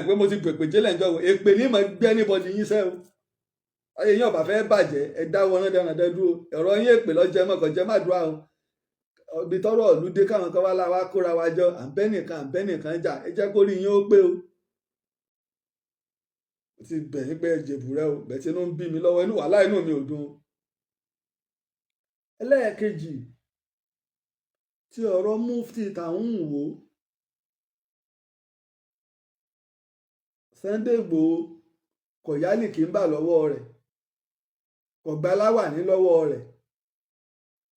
pé mo ti pèpè jẹ́lẹ̀ ń jọ̀wọ́, èpè ní mọ̀ gbé anybody yín sẹ́ o. Ayé yín ọ̀bà fẹ́ bàjẹ́, ẹ dáwọ́ náà dáradára dúró. Ọ̀rọ̀ yín èpè lọ́jẹ́ mọ̀kàn jẹ́ má dùn àwọn ibi tọ́rọ̀ ìlú dé, káwọn kan wá láwa kóra wa jọ, à ń bẹ́ nìkan, à ń bẹ́ nìkan jà. Ẹ jẹ́ kó rí yín ó pé o. Ti bẹ̀ yín pé ẹ jèbù rẹ o, bẹ̀ tí inú ń bí mi lọ́wọ́, inú wàhálà, inú mi ò dùn. Ẹlẹ́ẹ̀kejì tí ọ̀rọ̀ mufti tàwọn ń wò, Sunday Igboho kò yálì kí ń bà lọ́wọ́ rẹ̀, kò gba láwàní lọ́wọ́ rẹ̀,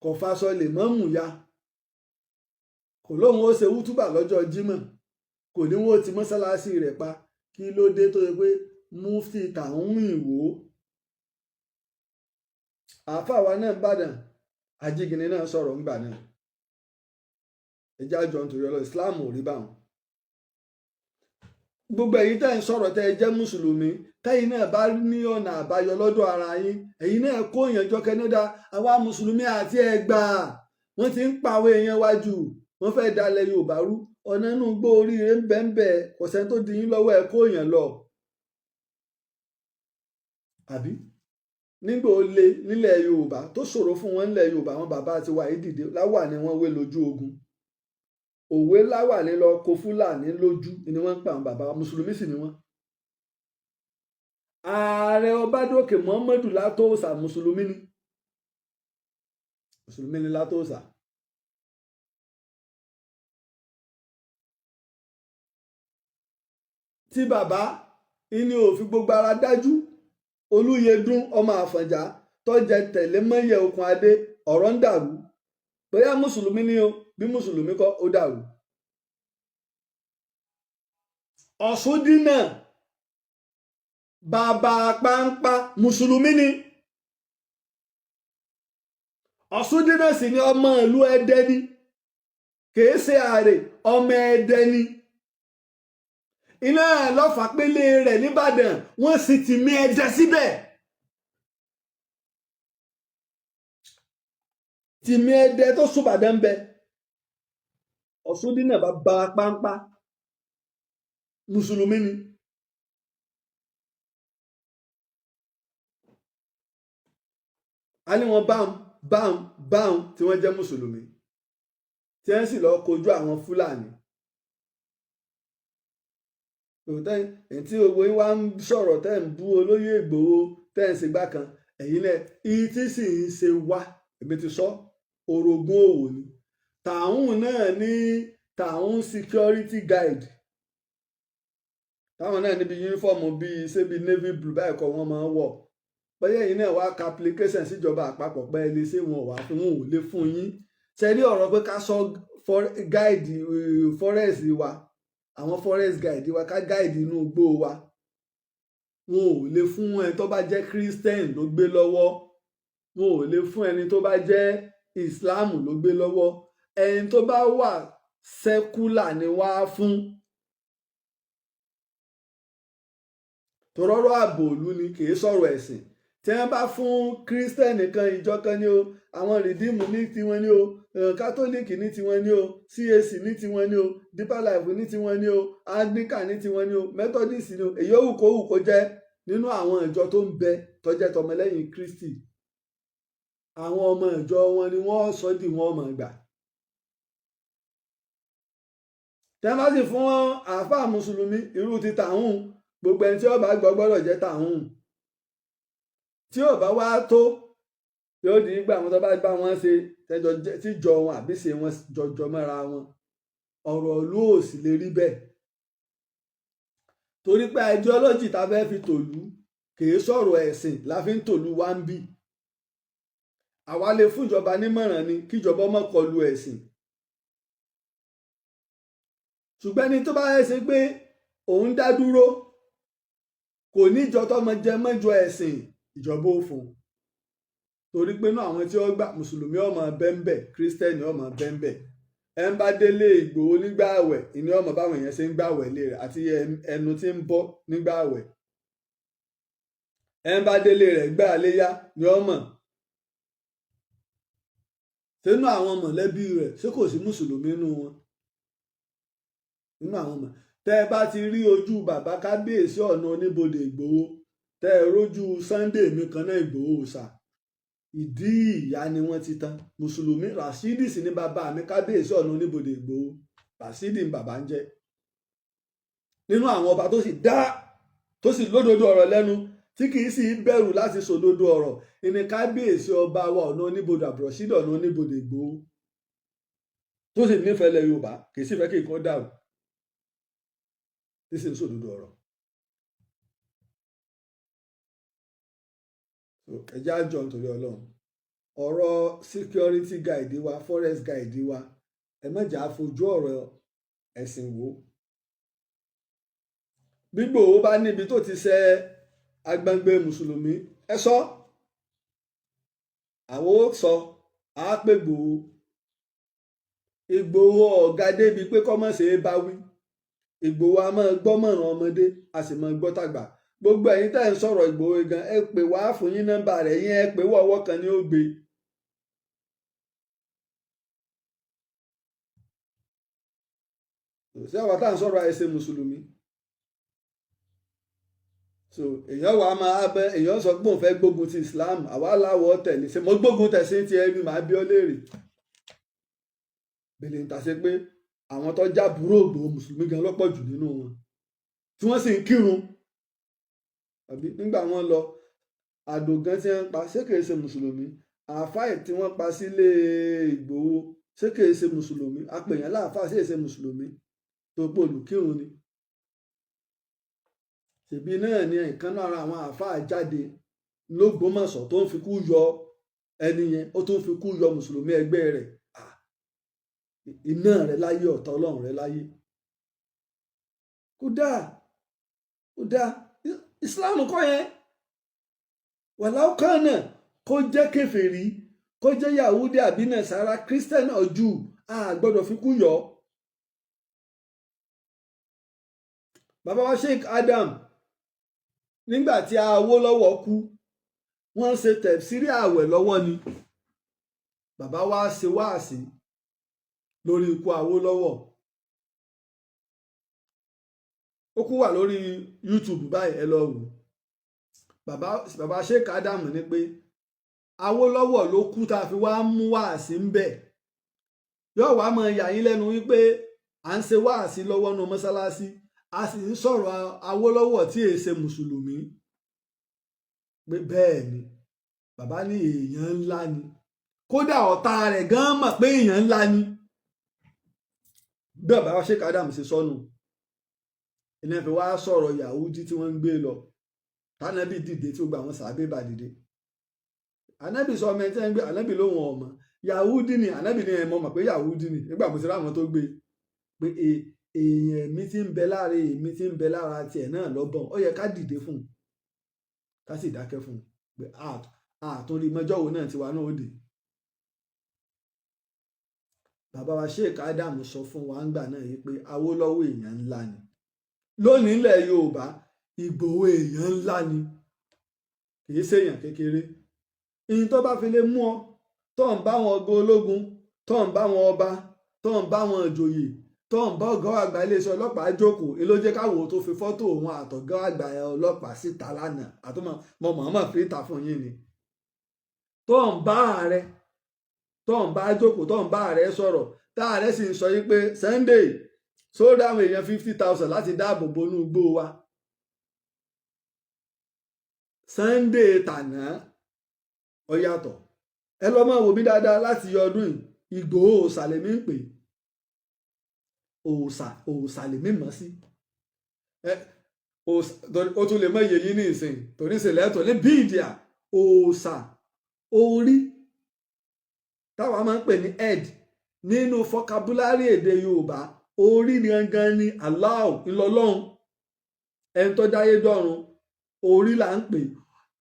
kò faṣọ lè mọ́mù ya, kò lóun ó ṣe wútúbà lọ́jọ́ Jímọ̀, kò ní wọ́n ti mọ́sálásí rẹ̀ pa. Kí ló dé tó yẹ pé mufti tàwọn ìwò, àáfàá wa náà ń bàdàn, Ajígini náà sọ̀rọ̀ ńgbà náà? Ẹjẹ́ àjọ nítorí ọlọ́ Islam ò rí báwọn. Gbogbo ẹ̀yin tẹ́ ń sọ̀rọ̀, tẹ́ ẹ jẹ́ mùsùlùmí, tẹ́yin náà bá ní ọ̀nà àbáyọ lọ́dọ̀ ara yín, ẹ̀yin náà kó èèyàn jọ kẹ́nẹ́dá. Àwa mùsùlùmí àti ẹgbà wọ́n ti ń pa àwọn èèyàn wájú, wọ́n fẹ́ dalẹ̀ Yorùbá rú. Ọ̀nà inú gbó oríire ń bẹ ń bẹ, kò sẹ́ni tó di yín lọ́wọ́, ẹ kó èèyàn lọ. Àbí nígbà ó le nílẹ̀ Yorùbá, tó ṣòro fún wọn nílẹ̀ Yorùbá, àwọn bàbá àti wa yìí dìde, láwà ni wọ́n wé lójú ogun, òwe láwà ní lọ kó Fúlàní lójú ni wọ́n ń pa àwọn bàbá wa, mùsùlùmí sì ni wọ́n. Ààrẹ Ọbádòkè Muhammadu Látòòsà, mùsùlùmí ni, mùsùlùmí ni Látòòsà. Tí bàbá ìní òfin gbogbo ara dájú, Olúyẹdùn ọmọ Àfọ̀njá tó jẹ tẹ̀lé mọ́yẹ̀ okùn adé, ọ̀rọ̀ ń dàrú. Bóyá mùsùlùmí ni o, bí mùsùlùmí kọ́, ó dàrú. Ọ̀ṣúndínà bàbá pàǹpá mùsùlùmí ni. Ọ̀ṣúndínà sì ni ọmọ ìlú Ẹdẹ ni, kìí ṣe àrè, ọmọ Ẹdẹ ni. Iná lọ́fàpélé rẹ̀ nìbàdàn, wọ́n sì ti mí Ẹdẹ síbẹ̀. Tìmí Ẹdẹ tó sùbàdàn ń bẹ. Ọ̀ṣúndínà bàbá pàǹpá mùsùlùmí ni. A ní wọn báun báun báun tí wọ́n jẹ́ mùsùlùmí, tí wọ́n sì lọ kojú àwọn Fúlàní. Èyí tí gbogbo yín wá ń sọ̀rọ̀, tẹ́ ń bú olóyè Ìgbòho, tẹ́ ń ṣe gbá kan, ẹ̀yin náà ìyí tí sì ń ṣe wá, èmi ti sọ, orogún òwò ni. Tàún náà ní Tàún security guide, táwọn náà níbi yúnífọ̀mù bíi ṣé bíi navy blue báyìí kọ́ wọ́n máa ń wọ̀. Bóyá ẹ̀yin náà wá ka application síjọba àpapọ̀ pé ẹ lè ṣe, wọn wà fún wọn ò lè fún yín. Ṣe rí ọ̀rọ̀ pé ká sọ guide forest wa, àwọn forest guide wa, ká guide inú igbó wa, wọn ò lè fún ẹni tó bá jẹ́ Christian ló gbé lọ́wọ́, wọn ò lè fún ẹni tó bá jẹ́ Islam ló gbé lọ́wọ́, ẹni tó bá wà secular ni wá fún. Torọ́rọ́ ààbò ìlú ni, kì í sọ̀rọ̀ ẹ̀sìn. Tí wọ́n bá fún kírísítẹ́nì kan, ìjọ kan ní o, àwọn rìdíìmù ní tiwọn ní o, kátólíìkì ní tiwọn ní o, CAC ní tiwọn ní o, Deeper Life ní tiwọn ní o, Anglican ní tiwọn ní o, Methodist ní o, èyí ó wù kó wù kó jẹ́ nínú àwọn ìjọ tó ń bẹ tó jẹ́ tọmọlẹ́yìn Kristi, àwọn ọmọ ìjọ wọn ni wọ́n sọ di wọn ọmọ ìgbà. Tí wọ́n bá sì fún àáfàá mùsùlùmí irú ti tàhún, gbogbo ẹni tí ó bá gbọ́ gbọ́dọ̀ jẹ́ tàhún. Tí ò bá wá tó, yóò di gbà wọn tó bá bá wọn ṣe tẹjọ tíjọ wọn àbí ṣe wọn jọjọ mọ́ra wọn. Ọ̀rọ̀ ìlú ò sì lè rí bẹ́ẹ̀, torí pé ideology tá a fẹ́ fi tòlú kìí sọ̀rọ̀ ẹ̀sìn la fi ń tòlú wá ń bì. Àwa lè fún ìjọba nímọ̀ràn ni kíjọba má kọlu ẹ̀sìn, ṣùgbọ́n ẹni tó bá yẹ ṣe pé òun dá dúró, kò níjọ tọmọ jẹ mọ́jọ ẹ̀sìn, ìjọba ò fún un. Torí pé náà àwọn tí ó gbà, mùsùlùmí ọmọ bẹ́ńbẹ̀, kírísítẹ́nì ọmọ bẹ́ńbẹ̀. Ẹ ń bá délé Ìgbòho nígbà àwẹ̀ ìní ọmọ báwọn èèyàn ṣe ń gbàwẹ̀ lé rẹ̀ àti ẹnu tí ń bọ́ nígbà àwẹ̀. Ẹ ń bá délé rẹ̀ gbà léyà ní ọmọ. Sínú àwọn mọ̀lẹ́bí rẹ̀, ṣé kò sí mùsùlùmí nínú wọn? Nínú àwọn mọ̀, tẹ́ ẹ bá ti rí ojú bàbá kábíyèsí ọ̀nà oníbodè Ìgbòho, tẹ́ ẹ rójú Sunday mi kan náà, Ìgbòho ṣá, ìdí ìyá ni wọ́n ti tán. Mùsùlùmí Rashidi sì ní bàbá mi kábíyèsí ọ̀nà oníbodè Ìgbòho. Rashidi ń bàbá ń jẹ́. Nínú àwọn ọba tó sì dá, tó sì lódodo ọ̀rọ̀ lẹ́nu, tí kì í sì bẹ̀rù láti sòdodo ọ̀rọ̀, ìní kábíyèsí ọba wa ọ̀nà oníbodè Abdulrasheed ọ̀nà oníbodè Ìgbòho, tó sì nífẹ̀ẹ́ lẹ̀ Yorùbá, kì í sì fẹ́ kí nǹkan dàrú, tí sì ń sòdodo ọ̀rọ̀. Ẹ jẹ́ àjọ nítorí Ọlọ́run. Ọ̀rọ̀ security guide wa, forest guide wa, ẹ má jà á fojú ọ̀rọ̀ ẹ̀sìn wò. Bí Ìgbòho bá níbi tó ti ṣe agbọ̀ngbẹ mùsùlùmí, ẹ sọ, àwọn ó sọ, á pè Ìgbòho. Ìgbòho ọ̀gá débi pé kọ́mọ̀ ṣe é bá wí. Ìgbòho a máa gbọ́mọ̀ràn ọmọdé, a sì máa gbọ́ tàgbà. Gbogbo ẹ̀yin tẹ́ ń sọ̀rọ̀ Ìgbòho gan, ẹ pè wá fún yín nọ́mbà rẹ̀ yín, ẹ pè wọ́ ọwọ́ kan ní ó gbé. Sí àwa tá à ń sọ̀rọ̀ àìṣe mùsùlùmí. So èèyàn wà máa bẹ, èèyàn sọ pé òun fẹ́ gbógun ti Islam, àwa láwọ̀ tẹ̀lé. Ṣe mo gbógun tẹ̀sí ti ẹni màá bí ọ léèrè? Bèlè ń ta ṣe pé àwọn tó já búrò Ìgbòho mùsùlùmí gan lọ́pọ̀ jù nínú wọn, tí wọ́n sì ń kírun. Àbí nígbà wọn lọ àdògán tí wọ́n pa, ṣé kìí ṣe mùsùlùmí? Àáfàá tí wọ́n pa sílé Ìgbòho, ṣé kìí ṣe mùsùlùmí? Apèyàn láàfáà, ṣé kìí ṣe mùsùlùmí? Tó pé olùkírun ni. Ṣèbí náà ni ìkan lára àwọn àáfàá jáde lÓgbómọ̀ṣọ́ tó ń fi kú yọ ẹni yẹn, ó tún fi kú yọ mùsùlùmí ẹgbẹ́ rẹ̀. Iná rẹ̀ láyé, ọ̀tá Ọlọ́run rẹ̀ láyé. Kódà kódà Islam kọ́ yẹn, wàláwù kan náà, kó jẹ́ kèfèrí, kó jẹ́ Yahudi àbí Nasara, Christian or Jew, a gbọ́dọ̀ fi kú yọ. Bàbá wa Sheikh Adam, nígbà tí Awólọ́wọ̀ kú, wọ́n ṣe tẹ̀sírí ààwẹ̀ lọ́wọ́ ni. Bàbá wa ṣe wáàsí lórí ikú Awólọ́wọ̀. Ó kú wà lórí YouTube báyìí, ẹ lọ wò. Bàbá Sheikh Adam ní pé Awólọ́wọ̀ ló kú tá a fi wá mú wáàsí ń bẹ̀. Yóò wá máa yà yín lẹ́nu wípé à ń ṣe wáàsí lọ́wọ́ nu mọ́sálásí, a sì ń sọ̀rọ̀ Awólọ́wọ̀ tí èé ṣe mùsùlùmí. Pé bẹ́ẹ̀ ni bàbá ní èèyàn ńlá ni, kódà ọ̀tá rẹ̀ gan mọ̀ pé èèyàn ńlá ni. Bí bàbá Sheikh Adam ṣe sọnù, iná fi wá sọ̀rọ̀ Yahudi tí wọ́n ń gbé lọ, tànàbí dìde tí ó gba àwọn sàbẹ̀ bá dìde. Ànábì sọ ọmọ ẹni tí wọ́n ń gbé, ànábì lóhùn ọmọ Yahudi ni. Ànábì ní ẹ mọ̀ mọ̀ pé Yahudi ni. Nígbà mo ti ráwọn tó gbé pé èèyàn mi ti ń bẹ lára èmi ti ń bẹ lára tiẹ̀ náà lọ́bọ̀n, ó yẹ ká dìde fún un, ká sì dákẹ́ fún un pé àtúndì mọ́jọ́ wo náà tiwa náà ó dé. Bàbá wa Sheikh Adam sọ fún wa ńgbà náà yìí pé Awólọ́wọ̀ èèyàn ńlá ni. Lónìí ilẹ̀ Yorùbá, Ìgbòho èèyàn ńlá ni, kì í ṣèèyàn kékeré. Ìyìn tó bá fi lè mú ọ tó ń bá wọn ọgọ ológun, tó ń bá wọn ọba, tó ń bá wọn ìjòyè, tó ń bá ọ̀gá àgbà iléeṣẹ́ ọlọ́pàá jókòó, èló jẹ́ káwọ́ tó fi fọ́tò òun àtọ̀gá àgbà ọlọ́pàá síta lánàá, àtúmọ̀ mọ mọ̀ọ́mọ̀ fi ta fún yín ni. Tó ń bá ààrẹ, tó ń bá jókòó, tó ń bá ààrẹ sọ̀rọ̀, tá ààrẹ sì ń sọ yín pé Sunday sódà àwọn èèyàn 50,000 láti dáàbò bo inú igbó wa. Sunday tàná ó yàtọ̀. Ẹ lọ́ máa wò mí dáadáa láti ọdún yìí, Ìgbòho òòṣà lèmi ń pè, òòṣà òòṣà lèmi mọ̀ sí. Ẹ ó tún lè mọ iye yín ní ìsìn torí ìsìnlẹ̀ ẹ̀tọ́ ní bíìdìà òòṣà orí táwa máa ń pè ní head nínú fọkabúlárì èdè Yorùbá. Orí gangan ni Allah ńlọlọ́run, ẹni tó dáyé dọ́run, orí là ń pè.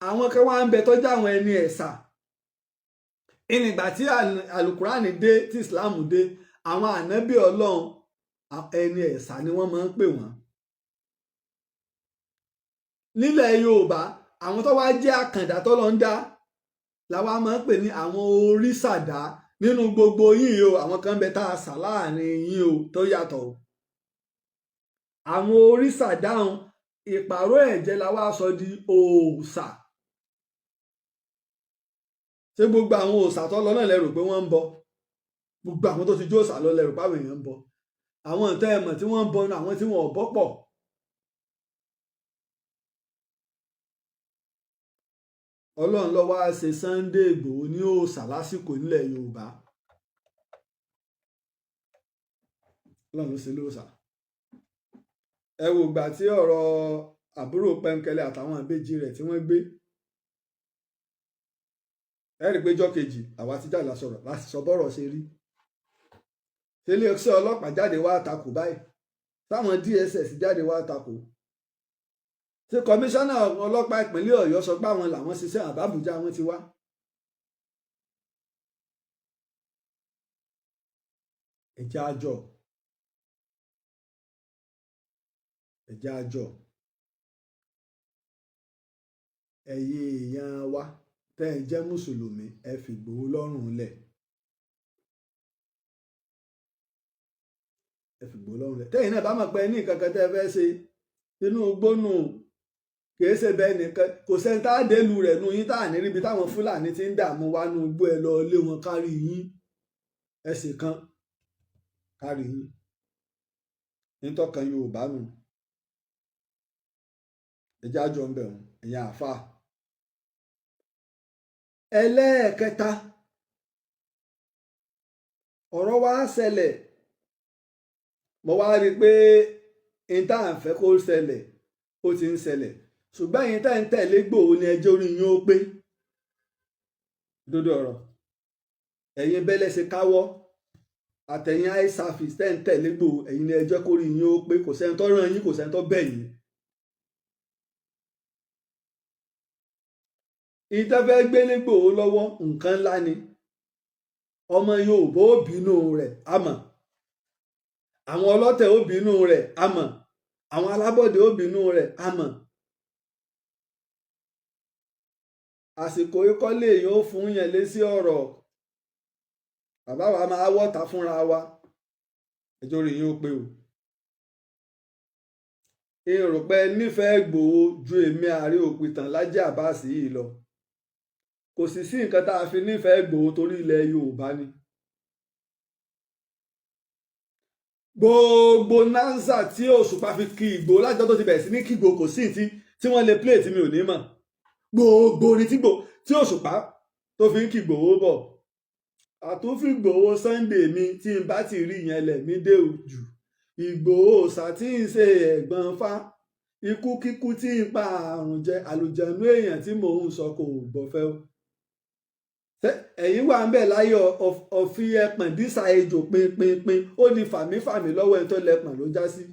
Àwọn kan wá ń bẹ tọ́jú àwọn ẹni ẹ̀sà. Ìnìgbà tí alukurani dé, tí Islam dé, àwọn ànábì Ọlọ́run ẹni ẹ̀sà ni wọ́n máa ń pè wọ́n. Nílẹ̀ Yorùbá, àwọn tó wá jẹ́ àkàndá tó lọ ń dá làwa máa ń pè ní àwọn orísàdá. Nínú gbogbo yín o, àwọn kan bẹ tá a sà láàrin yín o tó yàtọ̀ o. Àwọn oríṣà dáhùn ìpàrọ̀ ẹ̀jẹ̀ la wá sọ di òòṣà. Ṣé gbogbo àwọn òòṣà tó lọ náà lẹ́rù pé wọ́n ń bọ? Gbogbo àwọn tó ti jó òòṣà lọ lẹ́rù pé àwọn èèyàn ń bọ? Àwọn ìtẹ́ ẹ̀mọ̀ tí wọ́n ń bọ ní àwọn tí wọ́n ò bọ́ pọ̀. Ọlọ́run ló wá ṣe Sunday Igboho ní òòṣà lásìkò nílẹ̀ Yorùbá. Ọlọ́run ló ṣe lóòṣà. Ẹ wo ìgbà tí ọ̀rọ̀ àbúrò Pẹ́ńkẹ́lẹ́ àtàwọn ìbejì rẹ̀ tí wọ́n gbé. Ẹ rí i pé jọ́ kejì àwa ti jáde sọ̀rọ̀ láti sọ bọ́rọ̀ ṣe rí. Iléeṣẹ́ ọlọ́pàá jáde wá takò báyìí? Táwọn DSS jáde wá takò? Ṣé kọmíṣánná ọlọ́pàá ìpínlẹ̀ Ọ̀yọ́ sọ pé àwọn làwọn ṣiṣẹ́ àbábùjá wọn ti wá? Ẹ̀jẹ̀ àjọ, ẹ̀jẹ̀ àjọ, ẹ̀yin èèyàn wa tẹ́ ẹ jẹ́ mùsùlùmí, ẹ fi Ìgbòho lọ́rùn lẹ̀. Ẹ fi Ìgbòho lọ́rùn lẹ̀. Tẹ́yìn náà bá mọ̀ pé ní nǹkan kan tẹ́ ẹ fẹ́ ṣe inú gbónú, kìí ṣe bẹ́ẹ̀ nìkan, kò sẹ́ni tá a délu rẹ̀ nu yín tá a ní ríbi táwọn Fúlàní ti ń dààmú wa nu igbó. Ẹ lọ lé wọn kárí yín, ẹsẹ̀ kan kárí yín nítọ́kan Yorùbá nù. Ẹjẹ́ àjọ ń bẹ̀ wọ́n, ẹ̀yin àáfàá. Ẹlẹ́ẹ̀kẹta, ọ̀rọ̀ wa ṣẹlẹ̀, mo wá rí i pé n tá à ń fẹ́ kó ṣẹlẹ̀ ó ti ń ṣẹlẹ̀, ṣùgbọ́n ẹ̀yin tá ń tẹ̀lé Ìgbòho ni ẹjọ́ orí yín ó pé dódó ọ̀rọ̀. Ẹ̀yin bẹ́lẹ̀ ṣe káwọ́ àtẹ̀yìn eye service tẹ́ ń tẹ̀lé Ìgbòho, ẹ̀yin ni ẹjọ́ kórí yín ó pé. Kò sẹ́ni tó rán yín, kò sẹ́ni tó bẹ̀ yín. Ìtẹ́fẹ́ gbélé Ìgbòho lọ́wọ́ nǹkan ńlá ni. Ọmọ Yorùbá ó bínú rẹ̀ àmọ́, àwọn ọlọ́tẹ̀ ó bínú rẹ̀ àmọ́, àwọn alábọ̀dé ó bínú rẹ̀ àmọ́. Àsìkò ikọ́ lèèyàn ó fún yẹn lé sí ọ̀rọ̀. Bàbá wa máa wọ́ta fúnra wa. Ẹjọ́ rí yín ó pé o. Èrò pé nífẹ̀ẹ́ Ìgbòho ju èmi Ààrẹ Òpìtàn Lájí Àbáàsì yìí lọ. Kò sì sí nǹkan tá a fi nífẹ̀ẹ́ Ìgbòho torí ilẹ̀ Yorùbá ni. Gbogbo nánsà tí Òṣùpá fi kí Ìgbòho lájọ́ tó ti bẹ̀rẹ̀ sí ní kí Ìgbòho, kò sí tí wọ́n lè play tí mi ò ní mọ̀. Gbogbo orin tí Òṣùpá tó fi ń kí Ìgbòho bọ̀. Àtúnfi Ìgbòho Sunday mi tí n bá ti rí yẹn lẹ̀ mí dé jù. Ìgbòho òòṣà tí ń ṣe ẹ̀gbọ́n fá. Ikú kíkú tí ń pa àrùn jẹ, àlùjẹ̀nú èèyàn tí mò ń sọ kò gbọ́fẹ́ o. Ẹ̀yin wà ń bẹ̀ láyé ọ̀fi ẹpọ̀n dísà ejò pinpinpin, ó di fàmífàmí lọ́wọ́ ẹni tó lẹ́pọ̀n ló já sí.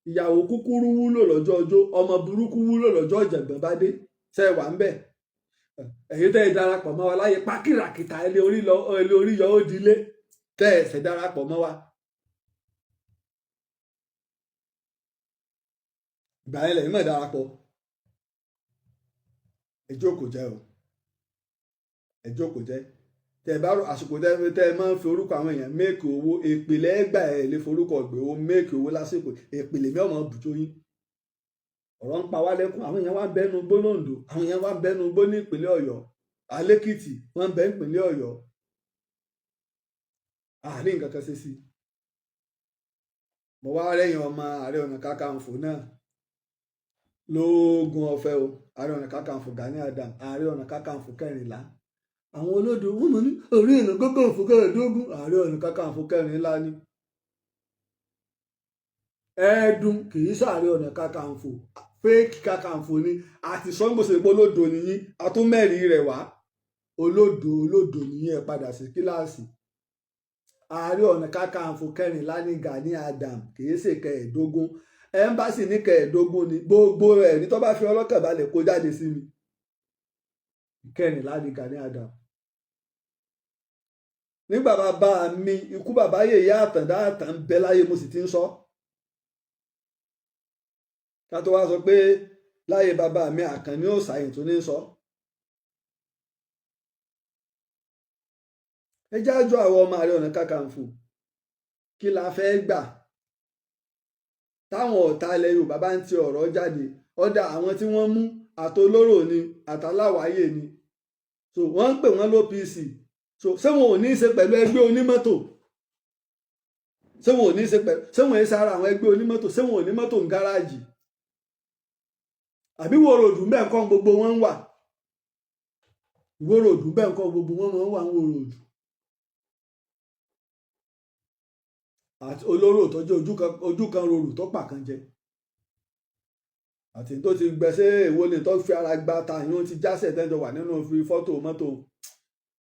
Ìyàwó kúkúrú wúlò lọ́jọ́ ọjọ́, ọmọ burúkú wúlò lọ́jọ́ ìjàngbọ̀n bá dé. Ṣé ẹ wà ń bẹ̀? Ẹ̀yin tẹ́ ẹ darapọ̀ mọ́ wa láyé pákìràkìtà ilé orí yọ ó dilé, tẹ́ ẹ ṣẹ̀ darapọ̀ mọ́ wa. Ìgbà yẹn lẹ́yìn mọ̀ darapọ̀. Ẹ jókòó jẹ́ o. Ẹ jókòó jẹ́. Tẹ́ ẹ bá rò àsìkò tẹ́ ẹ máa ń fi orúkọ àwọn èèyàn méèkì owó, èpìlẹ̀ ẹgbà ẹ̀ lè forúkọ Ìgbòho méèkì owó lásìkò, èpìlẹ̀ mi ọmọ bùjọ yín. Ọ̀rọ̀ ń pa wá lẹ́kún, àwọn èèyàn wá ń bẹ́nu gbó lóńdó, àwọn èèyàn wá ń bẹ́nu gbó ní ìpínlẹ̀ Ọ̀yọ́, Alékìtì wọ́n ń bẹ ìpínlẹ̀ Ọ̀yọ́. Àárín nǹkan kan ṣe sí i. Mo wá rẹ́yìn ọmọ Ààrẹ Ọ̀nà Kakanfò náà lóògùn ọ̀fẹ́ o, Ààrẹ Ọ̀nà Kakanfò Gani Adams, Ààrẹ Ọ̀nà Kakanfò kẹrìnlá. Àwọn olódò wọn mọ̀ ní Ààrẹ Ọ̀nà Kakanfò kẹrìndínlógún, Ààrẹ Ọ̀nà Kakanfò kẹrìnlá ni. Ẹ̀ẹ́dùn kì í ṣààrẹ Ọ̀nà Kakanfò, fake Kakanfò ni. Àti sọ́ngbòsè pé olódò nìyí, àtúnmẹ̀rí rẹ̀ wá. Olódò olódò nìyí, ẹ padà sí kíláàsì. Ààrẹ Ọ̀nà Kakanfò kẹrìnlá ní Gani Adams, kì í ṣe kẹẹ̀ẹ́dógún. Ẹ́mbásì ní kẹẹ̀ẹ́dógún ni. Gbogbo ẹ̀ ní tó bá fi ọlọ́kàn balẹ̀ kó jáde sí mi. Kẹrìnlá ní Gani Adams. Nígbà bàbá mi ikú bàbá yèyé Àtàndá Àtàn ń bẹ láyé, mo sì ti ń sọ. Ká tó wá sọ pé láyé bàbá mi Àkànní òòṣà yìí tó ní sọ. Ẹ jájọ àwọn ọmọ Ààrẹ Ọ̀nà Kakanfò, kí la fẹ́ gbà táwọn ọ̀tá ilẹ̀ Yorùbá bá ń ti ọ̀rọ̀ jáde? Ọ̀dà àwọn tí wọ́n mú, àtolóró ni àtàláwáyé ni, so wọ́n ń pè wọ́n l'OPC. So ṣé wọn ò ní í ṣe pẹ̀lú ẹgbẹ́ onímọ́tò? Ṣé wọn ò ní í ṣe pẹ̀lú, ṣé wọn ò sára àwọn ẹgbẹ́ onímọ́tò? Ṣé wọn ò ní mọ́tò ń gáràjì? Àbí Ìwó Road bẹ́ẹ̀ kọ́ gbogbo wọn ń wà? Ìwó Road bẹ́ẹ̀ kọ́ gbogbo wọn máa ń wà ń Ìwó Road. Àti olóró tọ́jú ojú kan rorù tó pàkan jẹ, àti tó ti gbẹsẹ èwo ni tó fi ara gba ta yín, ó ti jásẹ̀ tẹ́jọ wà nínú fi fọ́tò mọ́tò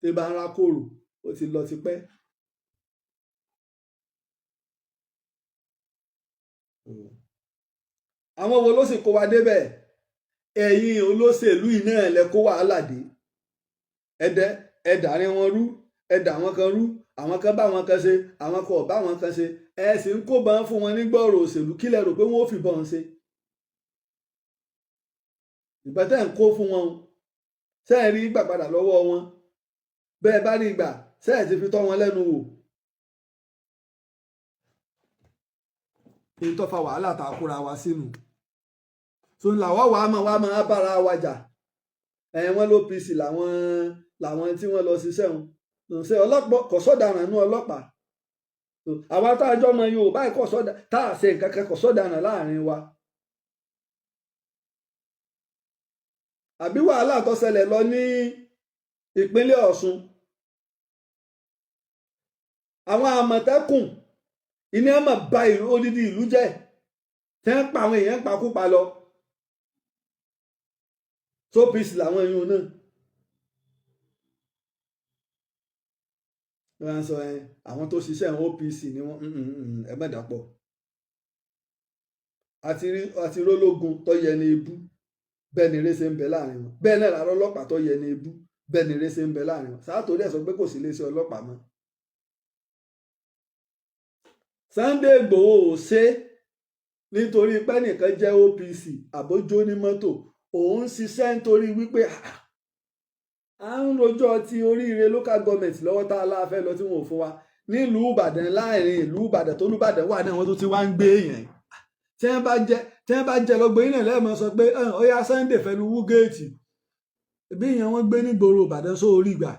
tí bá ń rákòrò, ó ti lọ tipẹ́. Àwọn wo ló sì kó wa débẹ̀? Ẹ̀yin olóṣèlú yìí náà lẹ kó wàhálà dé. Ẹdẹ ẹdàrin wọn rú, ẹdà wọn kan rú, àwọn kan bá wọn kan ṣe, àwọn kan ò bá wọn kan ṣe. Ẹ sì ń kó bọn fún wọn nígbọ̀rọ̀ òṣèlú. Kí lẹ rò pé wọn ò fi bọn ṣe? Ìbọn tẹ́ ń kó fún wọn, ṣé ẹ rí gbà padà lọ́wọ́ wọn? Bẹ́ẹ̀ bá rí gbà, ṣé ẹ ti fi tọ́ wọn lẹ́nu wò? Èyí tó fa wàhálà tá a kóra wa sínú so làwọn wàá mọ̀ wàá máa bára wa jà. Ẹ̀ wọ́n l'OPC làwọn tí wọ́n lọ ṣiṣẹ́ wọn ṣe ọlọ́pàá kò sọ̀daràn nú ọlọ́pàá. Àwa tá a jọ mọ Yorùbá kò sọ̀dà tá a ṣe nǹkan kan, kò sọ̀daràn láàrin wa. Àbí wàhálà tó ṣẹlẹ̀ lọ ní ìpínlẹ̀ Ọ̀ṣun, àwọn Àmọ̀tẹ́kùn iná mọ̀ ba odidi ìlú jẹ́, tí wọ́n pa àwọn èèyàn pakúpa lọ. SOPC làwọn èèyàn náà wọ́n á sọ ẹ àwọn tó ṣiṣẹ́ OPC ni wọ́n. Ẹ má dàpọ̀. Àti rólógun tó yẹ ní ibú, bẹ́ẹ̀ ni eré ṣe ń bẹ láàrin wọn. Bẹ́ẹ̀ náà làárọ̀ ọlọ́pàá tó yẹ ní ibú, bẹ́ẹ̀ ni eré ṣe ń bẹ láàrin wọn. Sáà torí ẹ̀ sọ pé kò sí iléeṣẹ́ ọlọ́pàá mọ́. Sunday Igboho ò ṣe nítorí pé nìkan jẹ́ OPC àbójó ní mọ́tò. Òun ṣiṣẹ́ nítorí wípé à ń rojọ́ ti oríire local government lọ́wọ́ tá a láfẹ́ lọ tí wọn ò fún wa nílùú Ìbàdàn. Láàrin ìlú Ìbàdàn tó lùbàdàn wà náà, wọ́n tó ti wá ń gbé èèyàn tí wọ́n bá jẹ lọ́gbọ̀n yìí náà lẹ́ẹ̀mọ́ sọ pé ó yá Sunday fẹ́ lu wú géètì bí èèyàn wọ́n gbé nígboro Ìbàdàn sórí ìgbà.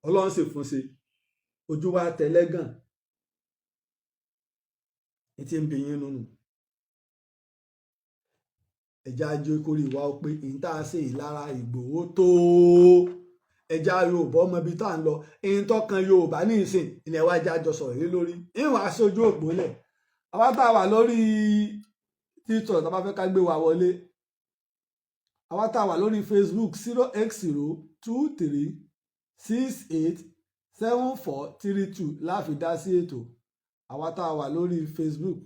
Ọlọ́run sì fún ṣe, ojú wa tẹ̀lẹ́gàn ní tí ń bí yín nínú. Ẹja ajé kórè wa ó pé ìyín tá a ṣe ìlara Ìgbòho tó ẹja Yorùbá ọmọ ibi tá à ń lọ, ìyín tọkàn Yorùbá ní ìsìn ilẹ̀ wa ẹja jọ sọ̀rọ̀ lé lórí. Ìwọ̀n aṣojú òpó lẹ̀ àwa tá a wà lórí TikTok, tá a bá fẹ́ ká gbé wa wọlé. Àwa tá a wà lórí Facebook, 08023687432 láfi dá sí ètò. Àwa tá a wà lórí Facebook,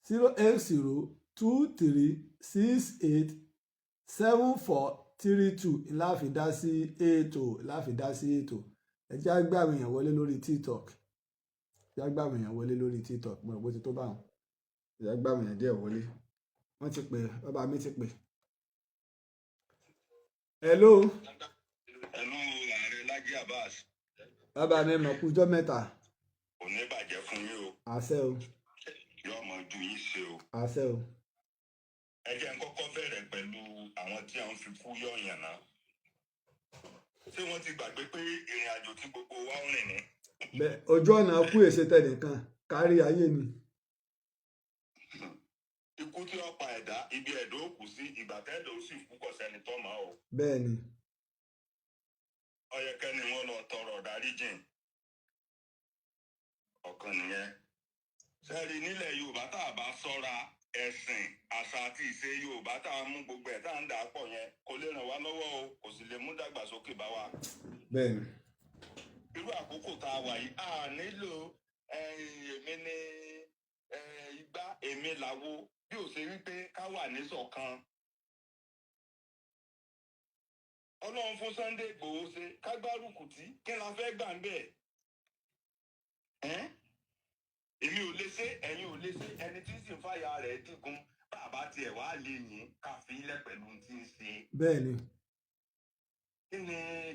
08023687432 láfi dá sí ètò, láfi dá sí ètò. Ẹ jẹ́ á gbé àwọn èèyàn wọlé lórí TikTok. Ẹ jẹ́ á gbé àwọn èèyàn wọlé lórí TikTok. Mo rò pé ó ti tó báwọn. Ẹ jẹ́ á gbé àwọn èèyàn díẹ̀ wọlé. Wọ́n ti pè, bàbá mi ti pè. Hello. Hello, Ààrẹ Laji Abbas. Bàbá mi, mọ̀ kújọ́ mẹ́ta. Kò ní bàjẹ́ fún yín o. Àṣẹ o. Yóò mọ ju yín ṣe o. Àṣẹ o. Ẹ jẹ́ n kọ́kọ́ bẹ̀rẹ̀ pẹ̀lú àwọn tí à ń fi kú yọ̀yàn náà. Ṣé wọ́n ti gbàgbé pé ìrìn àjò tí gbogbo wa ń rìn ní? Bẹ́ẹ̀ ojú ọ̀nà kú èsè tẹnìkan kárí ayé ni. Ikú tí ó pa ẹ̀dá, ibi ẹ̀dá ó kù sí, ìgbà tẹ́ẹ̀dá ó sì kú kò sẹ́ni tó mọ̀ o. Bẹ́ẹ̀ ni. Ó yẹ kẹ́ni wọn lọ tọrọ dáríjìn. Ọ̀kan nìyẹn. Sẹ́ẹ̀rì nílẹ̀ Yorùbá tá a bá sọ́ra, ẹ̀sìn, àṣà àti ìṣe Yorùbá tá a mú gbogbo ẹ̀ tá a ń dà á pọ̀ yẹn kò lè ràn wá lọ́wọ́ o, kò sì lè mú dàgbàsókè bá wa. Bẹ́ẹ̀ ni. Irú àkókò tá a wà yìí, a nílò èmi ní igbá, èmi làwo, bí ò ṣe wípé ká wà níṣọ̀kan. Ọlọ́run fún Sunday Igboho ṣe ká gbárùkù tí kí la fẹ́ gbà ń bẹ̀. Èmi ò lè ṣe, ẹ̀yin ò lè ṣe, ẹni tí ń sì ń fàyà rẹ̀ dígun bàbá tiẹ̀ wá lè yín ká fi ilẹ̀ pẹ̀lú tí ń ṣe. Bẹ́ẹ̀ ni.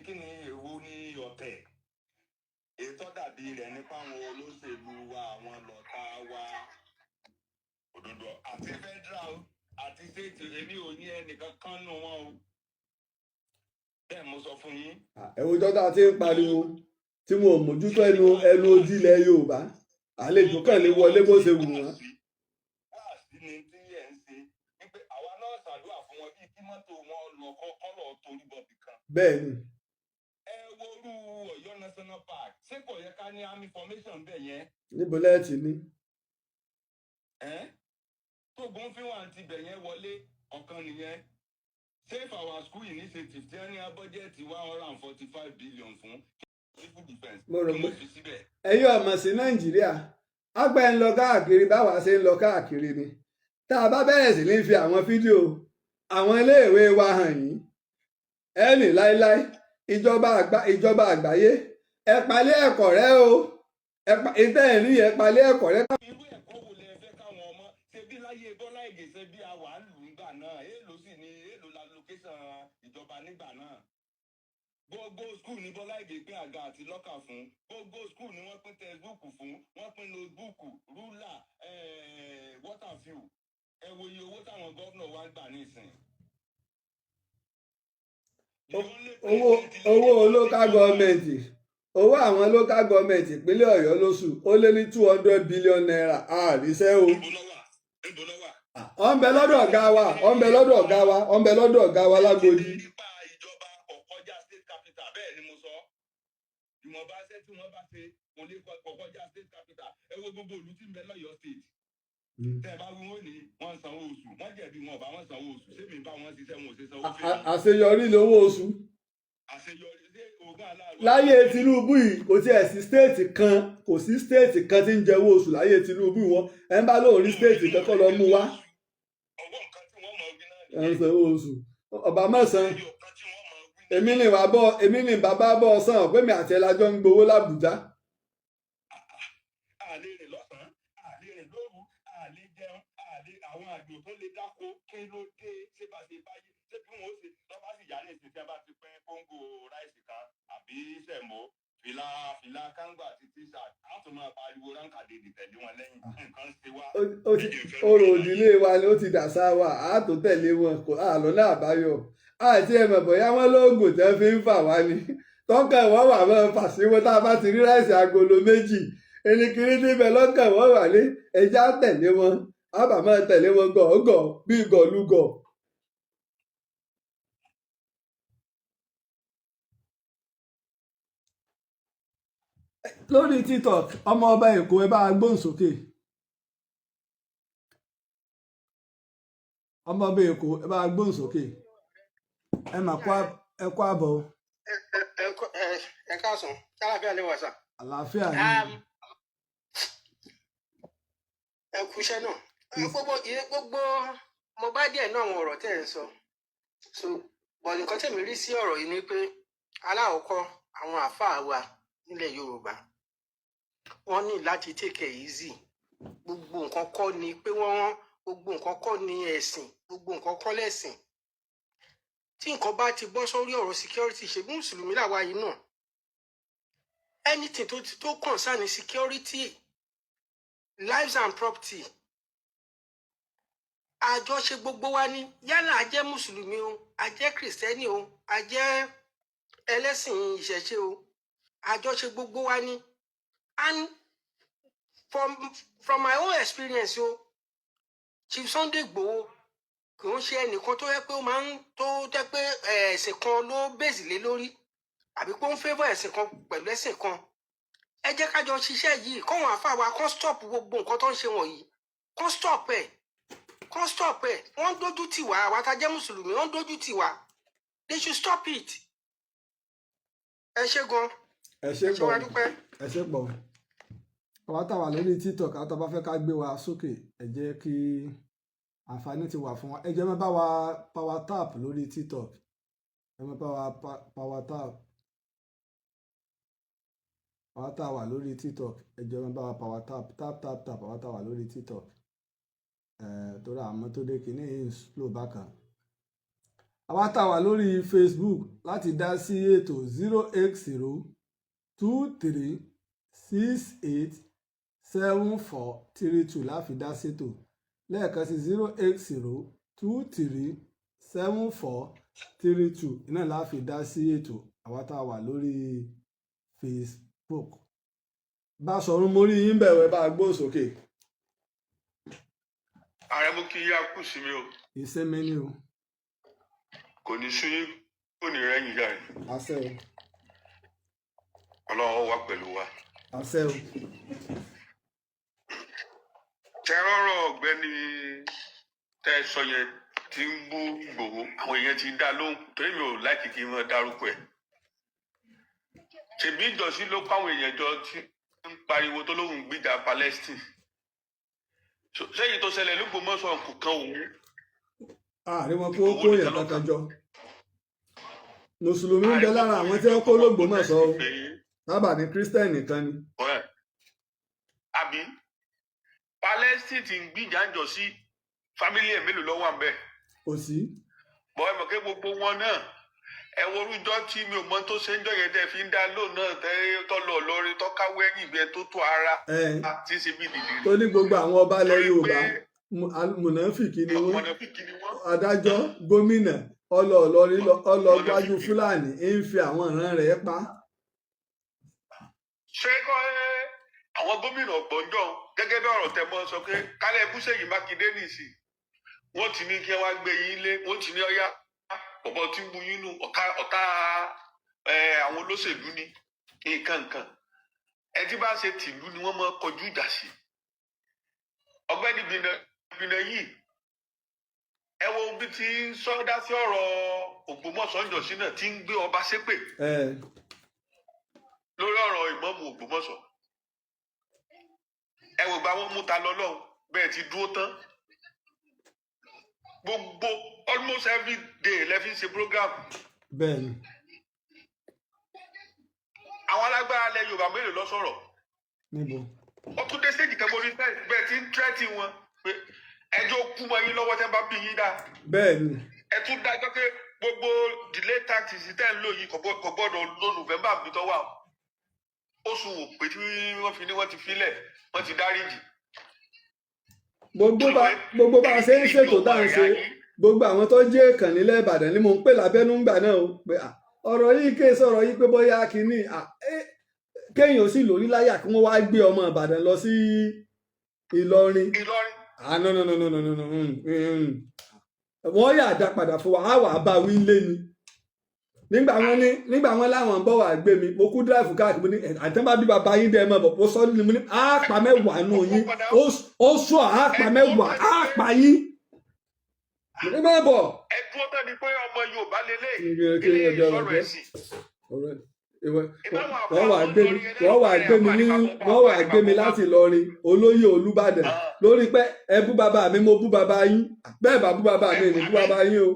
Kí ni èwo ni ọ̀tẹ̀? Èyí tó dàbí rẹ̀ nípa àwọn olóṣèlú wa, àwọn lọ́tà wa, òdodo, àti federal àti state, èmi ò ní ẹnìkan kan nù wọn o. Bẹ́ẹ̀ mo sọ fún yín. Ẹ wo jọ́dá tí ń pariwo tí wọn ò mójútó ẹnu odi ilẹ̀ Yorùbá, àlejò kàn lè wọlé bó ṣe wù wọ́n. Wáàsí ni tí ẹ̀ ń ṣe wípé àwa náà ṣàdúrà fún wọn bíi kí mọ́tò wọn lọ kọ́ lọ torí bọ̀bì kan. Bẹ́ẹ̀ ni. Ẹ worú Ọ̀yọ́ National Park, ṣé kò yẹ ká ní army formation bẹ́ẹ̀ yẹn? Níbo lẹ́ẹ̀tì ní? Ẹ́ tógun fi wà ti bẹ̀ yẹn wọlé, ọ̀kan nìyẹn. Save Our School Initiative tí wọ́n ní budget 145 billion fún civil defence, Mo rò kí pé wọ́n fi síbẹ̀. Ẹ̀yin ọmọ sí Nàìjíríà, àgbẹ̀ ń lọ káàkiri báwa ṣe ń lọ káàkiri ni. Tá a bá bẹ̀rẹ̀ sí ní fi àwọn fídíò àwọn iléèwé wa hàn yín, ẹ ní láéláé, ìjọba àgbáyé, ẹ palẹ̀ ẹ̀kọ́ rẹ o, ẹ pa ìtẹ́ ẹ̀ rí, ẹ palẹ̀ ẹ̀kọ́ rẹ. Irú ẹ̀kọ́ wo lẹ fẹ́ káwọn ọmọ ṣe? Bí láyé Bọ́lá Ìgè, ṣe bí a wà ń lù nígbà náà, èèlò sì ni èèlò la location ìjọba nígbà náà. Gbogbo school ní Bọ́lá Ìgè pín àga àti locker fún. Gbogbo school ni wọ́n pín textbook fún, wọ́n pín notebook, ruler, water fill. Ẹ wo iye owó táwọn gómìnà wa ń gbà nísìn. Owó local government, owó àwọn local government ìpínlẹ̀ Ọ̀yọ́ lóṣù, ó lé ní ₦200 billion. Àríṣẹ́ o. Níbo ló wà? Níbo ló wà? Ó ń bẹ lọ́dọ̀ ọ̀gá wa, ó ń bẹ lọ́dọ̀ ọ̀gá wa, ó ń bẹ lọ́dọ̀ ọ̀gá wa lágbòdì. Nípa ìjọba kò kọjá state capital, bẹ́ẹ̀ ni mo sọ. Ìwọ̀nba iṣẹ́ tí wọ́n bá ṣe kò lè kò kọjá state capital. Ẹ wo gbogbo ìlú tí ń bẹ lọ́yọ̀ọ́ State. Tẹ́ ẹ bá wí, wọ́n ní wọ́n sanwó oṣù, wọ́n jẹ̀bi wọn, ọ̀bá wọn sanwó oṣù. Sẹ́mi bá wọn ṣiṣẹ́, wọn ò ṣe sanwó fẹ́mi. Àṣeyọrí lówó oṣù. Àṣeyọrí ṣé oògùn aláàrú. Láyé Tinubu yìí, kò tiẹ̀ sí state kan, kò sí state kan tí ń jẹ owó oṣù láyé Tinubu yìí. Wọn ẹ ń bá lóun rí state kan kọ́ lọ mú wá. Ọwọ́ nǹkan tí wọ́n mọ̀ wí náà Ẹ ń sanwó oṣù ọba mọ̀sán. Ẹyọ kan tí wọ́n mọ̀ wí náà. Èmi ni wàá bọ́, èmi ni bàbá bọ́ sàn pé mi àti ẹ̀ lájọ ń gbowó l'Àbújá. Àlè rìn lọ́sàn-án, àlè rìn lóru, àlè jẹun, àlè àwọn àgbò tó lè dáko. Kí ló dé? Ṣé bá ṣe báyé, ṣé bí wọn ó ṣe lọ́ba sì yá ní ìsìn tí a bá ti pín kóńgò rice kan àbí semo, fìlà kángò àti T-shirt, á tún máa pariwo ránkàdédè tẹ̀lé wọn lẹ́yìn. Nǹkan ṣe wá. Ó ti orò òdílé wa ni, ó ti dàsá wa, á tó tẹ̀lé wọn kò àlọ́ náà àbáyọ àti ẹ̀mọ̀ bóyá wọ́n lóògùn tẹ́ fi ń fà wá ni tọ́kàn wọ́n wà máa fà sí wọn. Tá a bá ti rí rice agolo méjì erékéré níbẹ̀, lọ́kàn wọ́n wà ní ẹja tẹ̀lé wọn, á bà máa tẹ̀lé wọn gọ̀ọ́gọ̀ bíi gọ̀lúgọ̀. Lórí TikTok, ọmọ ọba Èkó, ẹ bá a gbóhùn sókè. Ọmọ ọba Èkó, ẹ bá a gbóhùn sókè. Ẹ mà kó ẹ kó àbọ̀ o. Ẹ káàsán, kálàfíà lè wà sà. Àlàáfíà ni. Ẹ kú iṣẹ́ náà. Gbogbo mo bá díẹ̀ náà àwọn ọ̀rọ̀ tẹ́ ẹ̀ ń sọ, so but nǹkan tẹ̀mí rí sí ọ̀rọ̀ yìí ni pé, alákọ̀ọ́kọ́, àwọn àáfàá wa nílẹ̀ Yorùbá, wọ́n ní láti take it easy. Gbogbo nǹkan kọ́ ni pé wọ́n, gbogbo nǹkan kọ́ ni ẹ̀sìn, gbogbo nǹkan kọ́ lẹ̀sìn. Tí nǹkan bá ti bọ́ sórí ọ̀rọ̀ security, ṣe bí mùsùlùmí làwa yìí náà, anything tó concern security, lives and property, àjọṣe gbogbo wa ní. Yálà a jẹ́ mùsùlùmí o, a jẹ́ kìrìsìtẹ́nì o, a jẹ́ ẹlẹ́sìn ìṣẹ̀ṣe o, àjọṣe gbogbo wa ní. And from my own experience o, Chief Sunday Igboho kì í ṣe ẹnìkan tó yẹ pé ó máa ń tó jẹ́ pé ẹ̀sìn kan ló bèsì lé lórí, àbí pé ó ń favour ẹ̀sìn kan pẹ̀lú ẹ̀sìn kan. Ẹ jẹ́ ká jọ ṣiṣẹ́ yìí, kọ́wọn àáfàá wa kán stop gbogbo nǹkan tó ń ṣe wọ̀nyí, kán stop ẹ̀, kán stop ẹ̀. Wọ́n ń dójú tì wá, àwa tá a jẹ́ mùsùlùmí, wọ́n ń dójú tì wá. They should stop it. Ẹ ṣé gan. Ẹ ṣé. Ẹ ṣé pọ̀. wá dúpẹ́. Ẹ ṣé pọ̀. Àwa tá a wà lórí TikTok, àwọn tó bá fẹ́ ká gbé wa sókè, ẹ jẹ́ kí àǹfààní ti wà fún wa. Ẹ jẹ́ má bá wa power tap lórí TikTok, ẹ má bá wa power tap. Àwa tá a wà lórí TikTok, ẹ jẹ́ má bá wa power tap, tap, tap, tap. Àwa tá a wà lórí TikTok, ẹ torí àmọ́ tó dé kínní yìí ń slow bákan. Àwa tá a wà lórí Facebook láti dá sí ètò, 08023 68 74 32 láfi dá sétò lẹ́ẹ̀kan sí, 080237432 iná láfi dá sí ètò. Àwa tá a wà lórí Facebook, Báṣọ̀run, mo rí yín bẹ̀rẹ̀ bá a gbóhùn sókè. Ààrẹ, mú kí yá kù sí mi o. Ìsinmi ni o. Kò ní sú yín, kò ní rẹ́yìn yá rẹ̀. Àṣẹ o. Ọlọ́run wà pẹ̀lú wa. Àṣẹ o. Tẹ́rọ̀rọ̀ ọ̀gbẹ́ni tẹ́ ẹ sọ yẹn ti ń bú Ìgbòho, àwọn èèyàn ti dá lóhùn torí mi ò láìkí kí n máa dárúkọ ẹ̀. Ṣèbí ìjọsìn ló kó àwọn èèyàn jọ tí ń pariwo tó lóhùn gbìjà Palestine. Sẹ́yìn tó ṣẹlẹ̀ lÓgbómọ̀ṣọ́ kò kan òun. Ààrẹ wọn kó kó yẹn kankan jọ, mùsùlùmí ń bẹ lára àwọn tí wọn kó lÓgbómọ̀ṣọ́ o, sábà ní kírísítẹ́nì kan ni. Ọ̀rẹ́. Àbí Palestine ti ń gbìjà ń jọ sí family ẹ̀, mélòó ló wà ń bẹ̀? Kò sí. Bọ́ ẹ mọ̀ pé gbogbo wọn náà, ẹ wo orújọ́ tí mi ò mọ tó ṣe ń jọ yẹn tẹ́ fi ń dá lóun náà, tẹ́ tọ́ lọ lọrin tọ́ káwé ẹ̀yìn bí ẹ tó tó ara ẹ tí ń ṣe bí dìde. Tó ní gbogbo àwọn ọba ilẹ̀ Yorùbá mùnàfíkì ni wọ́n. Mọ̀nàfíkì ni wọ́n. Adájọ́, gómìnà ọlọ́ọ̀lọ́rí ọlọ́gbájú Fúlàní ń fi àwọn ìran rẹ̀ pa. Ṣé kọ́ ẹ àwọn gómìnà ọ̀gbọ́njọ́, gẹ́gẹ́ bí ọ̀rọ̀ tẹ mọ́ sọ pé kálẹ̀ Búṣèyí Mákindé nìsín, wọ́n ti ní kí wọ́n gbé yín lé, wọ́n ti ní ọ̀yá bọ̀bọ̀ tí ń bu yín nù, ọ̀tá ọ̀tá ẹ àwọn olóṣèlú ni nǹkan nǹkan. Ẹ tí bá ṣe tìlú ni wọ́n máa kọjú ìjà sí. Ọ̀gbẹ́ni Bìnà yìí, ẹ wo bí ti ń sọdá sí ọ̀rọ̀ Ògbómọ̀ṣọ́ ńjọ́sí náà tí ń gbé ọba ṣépè lórí ọ̀rọ̀ ìmáàmù Ògbómọ̀ṣọ́. Ẹ wò gba wọn mú ta lọ́lọ́run bẹ́ẹ̀ ti dúró tán, gbogbo almost every day lẹ fi ń ṣe program. Bẹ́ẹ̀ ni. Àwọn alágbára ilẹ̀ Yorùbá mélòó ló sọ̀rọ̀? Níbo? Ó tún dé stage kan, mo rí bẹ́ẹ̀ tí ń tírẹ́tì wọn pé ẹjọ́ kú mọ́ yín lọ́wọ́ tẹ́ bá bí yín dá. Bẹ́ẹ̀ ni. Ẹ tún dájọ́ pé gbogbo delay tactics tẹ́ ń lò yìí kò gbọ́dọ̀ lo November bí tọ́ wà o. Oṣù wò pé tí wọ́n fi ní wọ́n ti filẹ̀, wọ́n ti dáríjì. Gbogbo bá a ṣe ń ṣètò tá à ń ṣe, gbogbo àwọn tó jẹ́ èèkàn nílẹ̀ Ìbàdàn ni mò ń pè lábẹ́nú ńgbà náà o pé à, ọ̀rọ̀ yìí ké sọ̀rọ̀ yìí pé bóyá kínní à, kéèyàn sì lórí láyà kí wọ́n wá gbé ọmọ Ìbàdàn lọ sí Ìlọrin. Ìlọrin. Ah, no, no, no, no, no, no, no, Wọ́n yà dá padà fún wa, á wà á bá wí lé ni. Nígbà wọn ní nígbà wọn láwọn ń bọ̀ wá gbé mi, mo kú drive káàkiri, mo ní àtẹ́bá bí bàbá yín dẹ́ ẹ mọ̀ bọ̀, mo sọ ní, mo ní á pa 10 nù yín, ó sọ á pa 10, á pa yín, mo ní má bọ̀. Ẹ dúró tán ni pé ọmọ Yorùbá lélẹ̀ Kí ni ilé ọjọ́ ìsọ̀rọ̀ ọjọ́? ẹ̀sìn. Wọ́n wà gbé mi láti Ìlọrin, olóyè Olúbàdàn, lórí pé ẹ bú bàbá mi, mo bú bàbá yín, bẹ́ẹ̀ bá bú bàbá mi, ní bú bàbá yín o.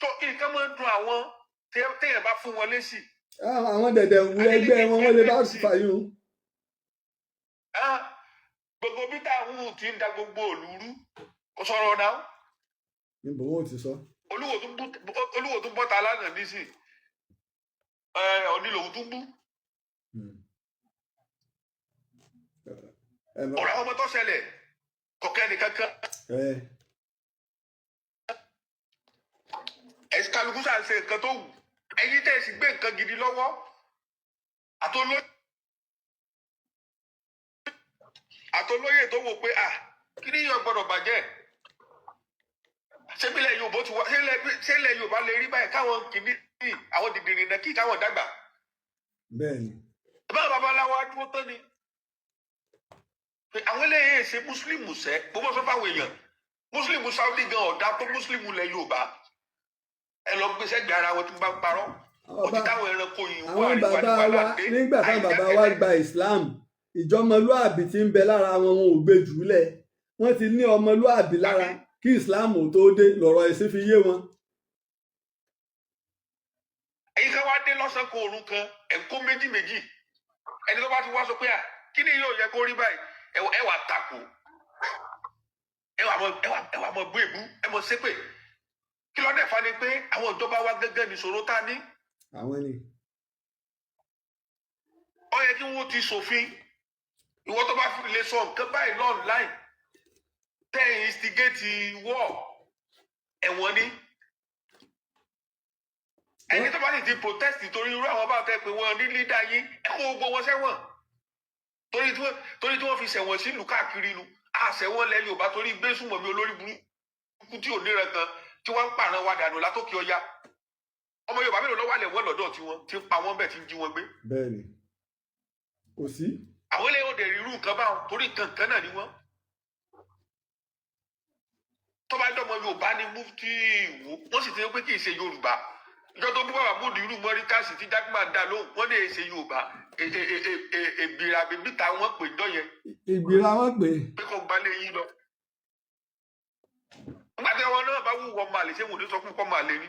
Tó nǹkan máa ń dùn àwọn téèyàn bá fún wọn lésì. Àwọn dẹ̀dẹ̀ wú ẹgbẹ́ wọn, wọ́n lè bá fàyún. Ah, gbogbo bí táwọn ti ń da gbogbo òlú rú, kò sọ̀rọ̀ náà. Níbo wọn ò ti sọ? Olúwo tún bọ́ta lánàá nísìn, ẹ òní lòun tún bú. Ẹ Ọ̀rọ̀ àwọn ọmọ tó ṣẹlẹ̀ kọ̀kẹ́ nìkankan. Ẹ kálukú sáà ń ṣe nǹkan tó wù ẹ̀yin tẹ́ ẹ sì gbé nǹkan gidi lọ́wọ́, àtolóyè tó wò pé à kí ni yóò gbọ́dọ̀ bàjẹ́, ṣébílẹ̀ Yorùbá ti wá, ṣẹlẹ̀ Yorùbá lè rí báyìí, káwọn kìíní àwọn dìdìrì náà kí káwọn dàgbà. Bẹ́ẹ̀ ni. Báwọn babaláwo á dúró tán ni pé àwọn eléyìí ṣe mùsùlùmù sẹ, gbogbo sọ fáwọn èèyàn, mùsùlùmù Saudi gan ọ̀dà tó mùsùlùmù lẹ Yorùbá, ẹ lọ gbé sẹ́gbẹ̀ẹ́ ara wọn tí wọ́n bá ń parọ́ Àwọn òtí táwọn ẹranko yìí wà àwọn ní bàbá wàhálà wa dé nígbà táwọn bàbá wa àìdákẹ́lẹ́. gba Islam, ìjọmọlúàbí tí ń bẹ lára wọn, wọn ò gbé jùlẹ̀, wọ́n ti ní ọmọlúàbí lára kí Islam ò tó dé, lọ̀rọ̀ ẹ̀sìn fi yé wọn. Ẹ̀yin kan wá dé lọ́sàn kan òru kan, ẹ̀ ń kó méjì méjì, ẹni tó bá ti wá sọ pé à kí ni yóò yẹ kó rí báyìí, ẹ wà takò, ẹ wà mọ gbé èbú, ẹ mọ ṣépè. Kí ló dé fa ni pé àwọn ìjọba wa gángan nìṣòro tá a ní. Àwọn ni. Ó yẹ kí wọ́n ti ṣòfin, ìwọ tó bá fi lè sọ nǹkan báyìí online, tẹ́ ẹ̀ instigate war, ẹ̀wọ̀n ni. Ẹni tó bá sì ti protest torí irú àwọn bá tẹ́ pé wọ́n ní leader yín, ẹ kó gbogbo wọn sẹ́wọ̀n, torí tí wọ́n fi ṣẹ̀wọ̀n sílùú káàkiri nu àṣẹwọ̀n lẹ Yorùbá, torí gbésùmọ̀mí olórí burúkú tí ò níran kan tí wọ́n ń pààrọ̀ wa dànù látòkè ọya. Ọmọ Yorùbá mélòó ló wà lẹ́wọ̀n lọ́dọ̀ tí wọ́n ti ń pa wọ́n bẹ́ẹ̀, tí ń jí wọn gbé? Bẹ́ẹ̀ ni, kò sí. Àwọn eléyìí ò dẹ̀ rí irú nǹkan báwọn, torí kankan náà ni wọ́n. Tó bá dọ́mọ Yorùbá ní mufti Ìwó, wọ́n sì ti ní pé kì í ṣe Yorùbá. Ìjọ tó bú bàbá múdi irú mọ́ríkàsì tí Jackman dá lóhùn, wọ́n lè ṣe Yorùbá èbìrà bíbíta wọ́n pè jọ yẹn. Ìgbìrà wọn pè. Pé kò gbalẹ̀ yín lọ. Nígbà tí wọn náà bá wù wọ́n máa lè ṣé, wò ní sọ fún kọ́ máa lè ní.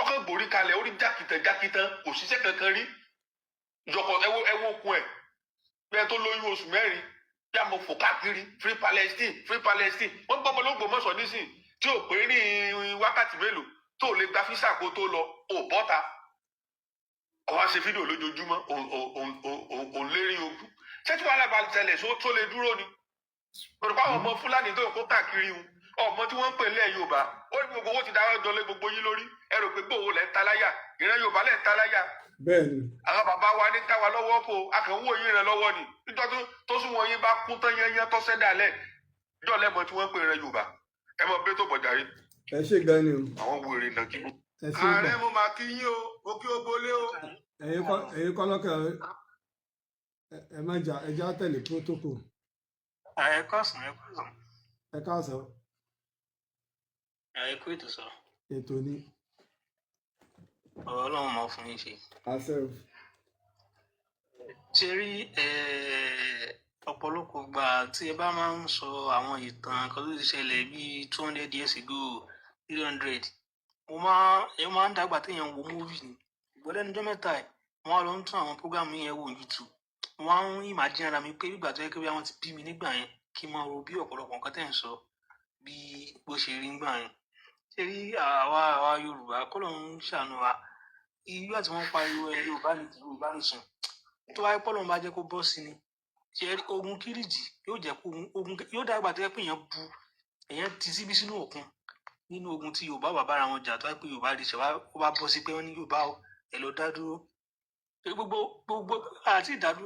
Ọkàn gbòrí kalẹ̀, orí jákìtàn jákìtàn, kò ṣiṣẹ́ kankan rí. Ìjọkọ̀ ẹwọ́ ẹwọ́ okun ẹ̀ bí ẹ tó lóyún oṣù 4, bí a mọ̀ fò káàkiri, "Free Palestine, free Palestine." Wọ́n gbọ́ ọmọ l'Ógbómọ̀ṣọ́ nísìn tí ò pé ní wákàtí mélòó tó lè gba visa kó tó lọ ò bọ́ta. Ọwọ́ á ṣe fídíò lójoojúmọ́, òun lérí ogun. Ṣé tí wàhálà bá tẹlẹ̀ tó lè dúró ni? Yorùbá, àwọn ọmọ Fúlàní tó ń kó káàkiri wọn, ọmọ tí wọ́n ń pè lẹ́ Yorùbá, ó ní gbogbo owó ti dáwọ́ jọ lé gbogbo yín lórí. Ẹ rò pé gbòòwò lẹ́ ń ta láyà, ìran Yorùbá lẹ́ ń ta láyà. Bẹ́ẹ̀ ni. Àwọn bàbá wa ní káwa lọ́wọ́ kó a kàn ń wò yín rẹ lọ́wọ́ ni. Níjọ́ tó sún wọn yín bá kún tán yányán tó sẹ́dá lẹ̀ níjọ́ lẹ́mọ̀ tí wọ́n ń pè ìran Yorùbá. Ẹ mọ bí tó bọ̀ jàre. Ẹ ṣe gan ni o. Àwọn wèrè náà kí. Ẹ ṣe Ààrẹ, gbà. mo máa kí yín o, mo kí ó gbolé o. Ẹ̀yin kọ́ lọ́kàn ẹ má jà, ẹ já tẹ̀lé protocol. Ẹ káàsán, ẹ káàsán. Ẹ káàsán. Ẹ kú ètò sọ. Ètò ni. Ọ̀rọ̀ Ọlọ́run máa fún yín ṣe. Àṣẹ o. Ṣe rí ọ̀pọ̀lọpọ̀ gbà tí ẹ bá máa ń sọ àwọn ìtàn kan tó ti ṣẹlẹ̀ bíi 200 years ago, 300, mo máa ẹ máa ń dàgbà téèyàn wo movie ni. Ìgbọ́ lẹ́nu ọjọ́ mẹ́ta ẹ̀, mo wá lọ ń tún àwọn program yẹn wò ní YouTube. Mo wá ń imagine ara mi pé nígbà tó yẹ kí wọ́n ti bí mi nígbà yẹn, kí n máa ro bí ọ̀pọ̀lọpọ̀ nǹkan tẹ̀ ń sọ bí bó ṣe rí nígbà yẹn. Ṣe rí àwa Yorùbá, kọ́ ló ń ṣàánú wa. Ìgbà tí wọ́n pariwo ẹ Yorùbá ní Yorùbá nation, tó wáyé pọ́ lóun bá jẹ́ kó bọ́ sí ni, ṣe rí ogun Kírìjì yóò jẹ́ kó ogun yóò dàgbà tó yẹ pé èèyàn bu èèyàn ti síbí sínú òkun nínú ogun tí Yorùbá bá bára wọn jà. Tó wáyé pé Yorùbá lè ṣe wá, ó bá bọ́ sí pé wọ́n ní Yorùbá o, ẹ lọ dá dúró. Gbogbo gbogbo àti ìdádúró.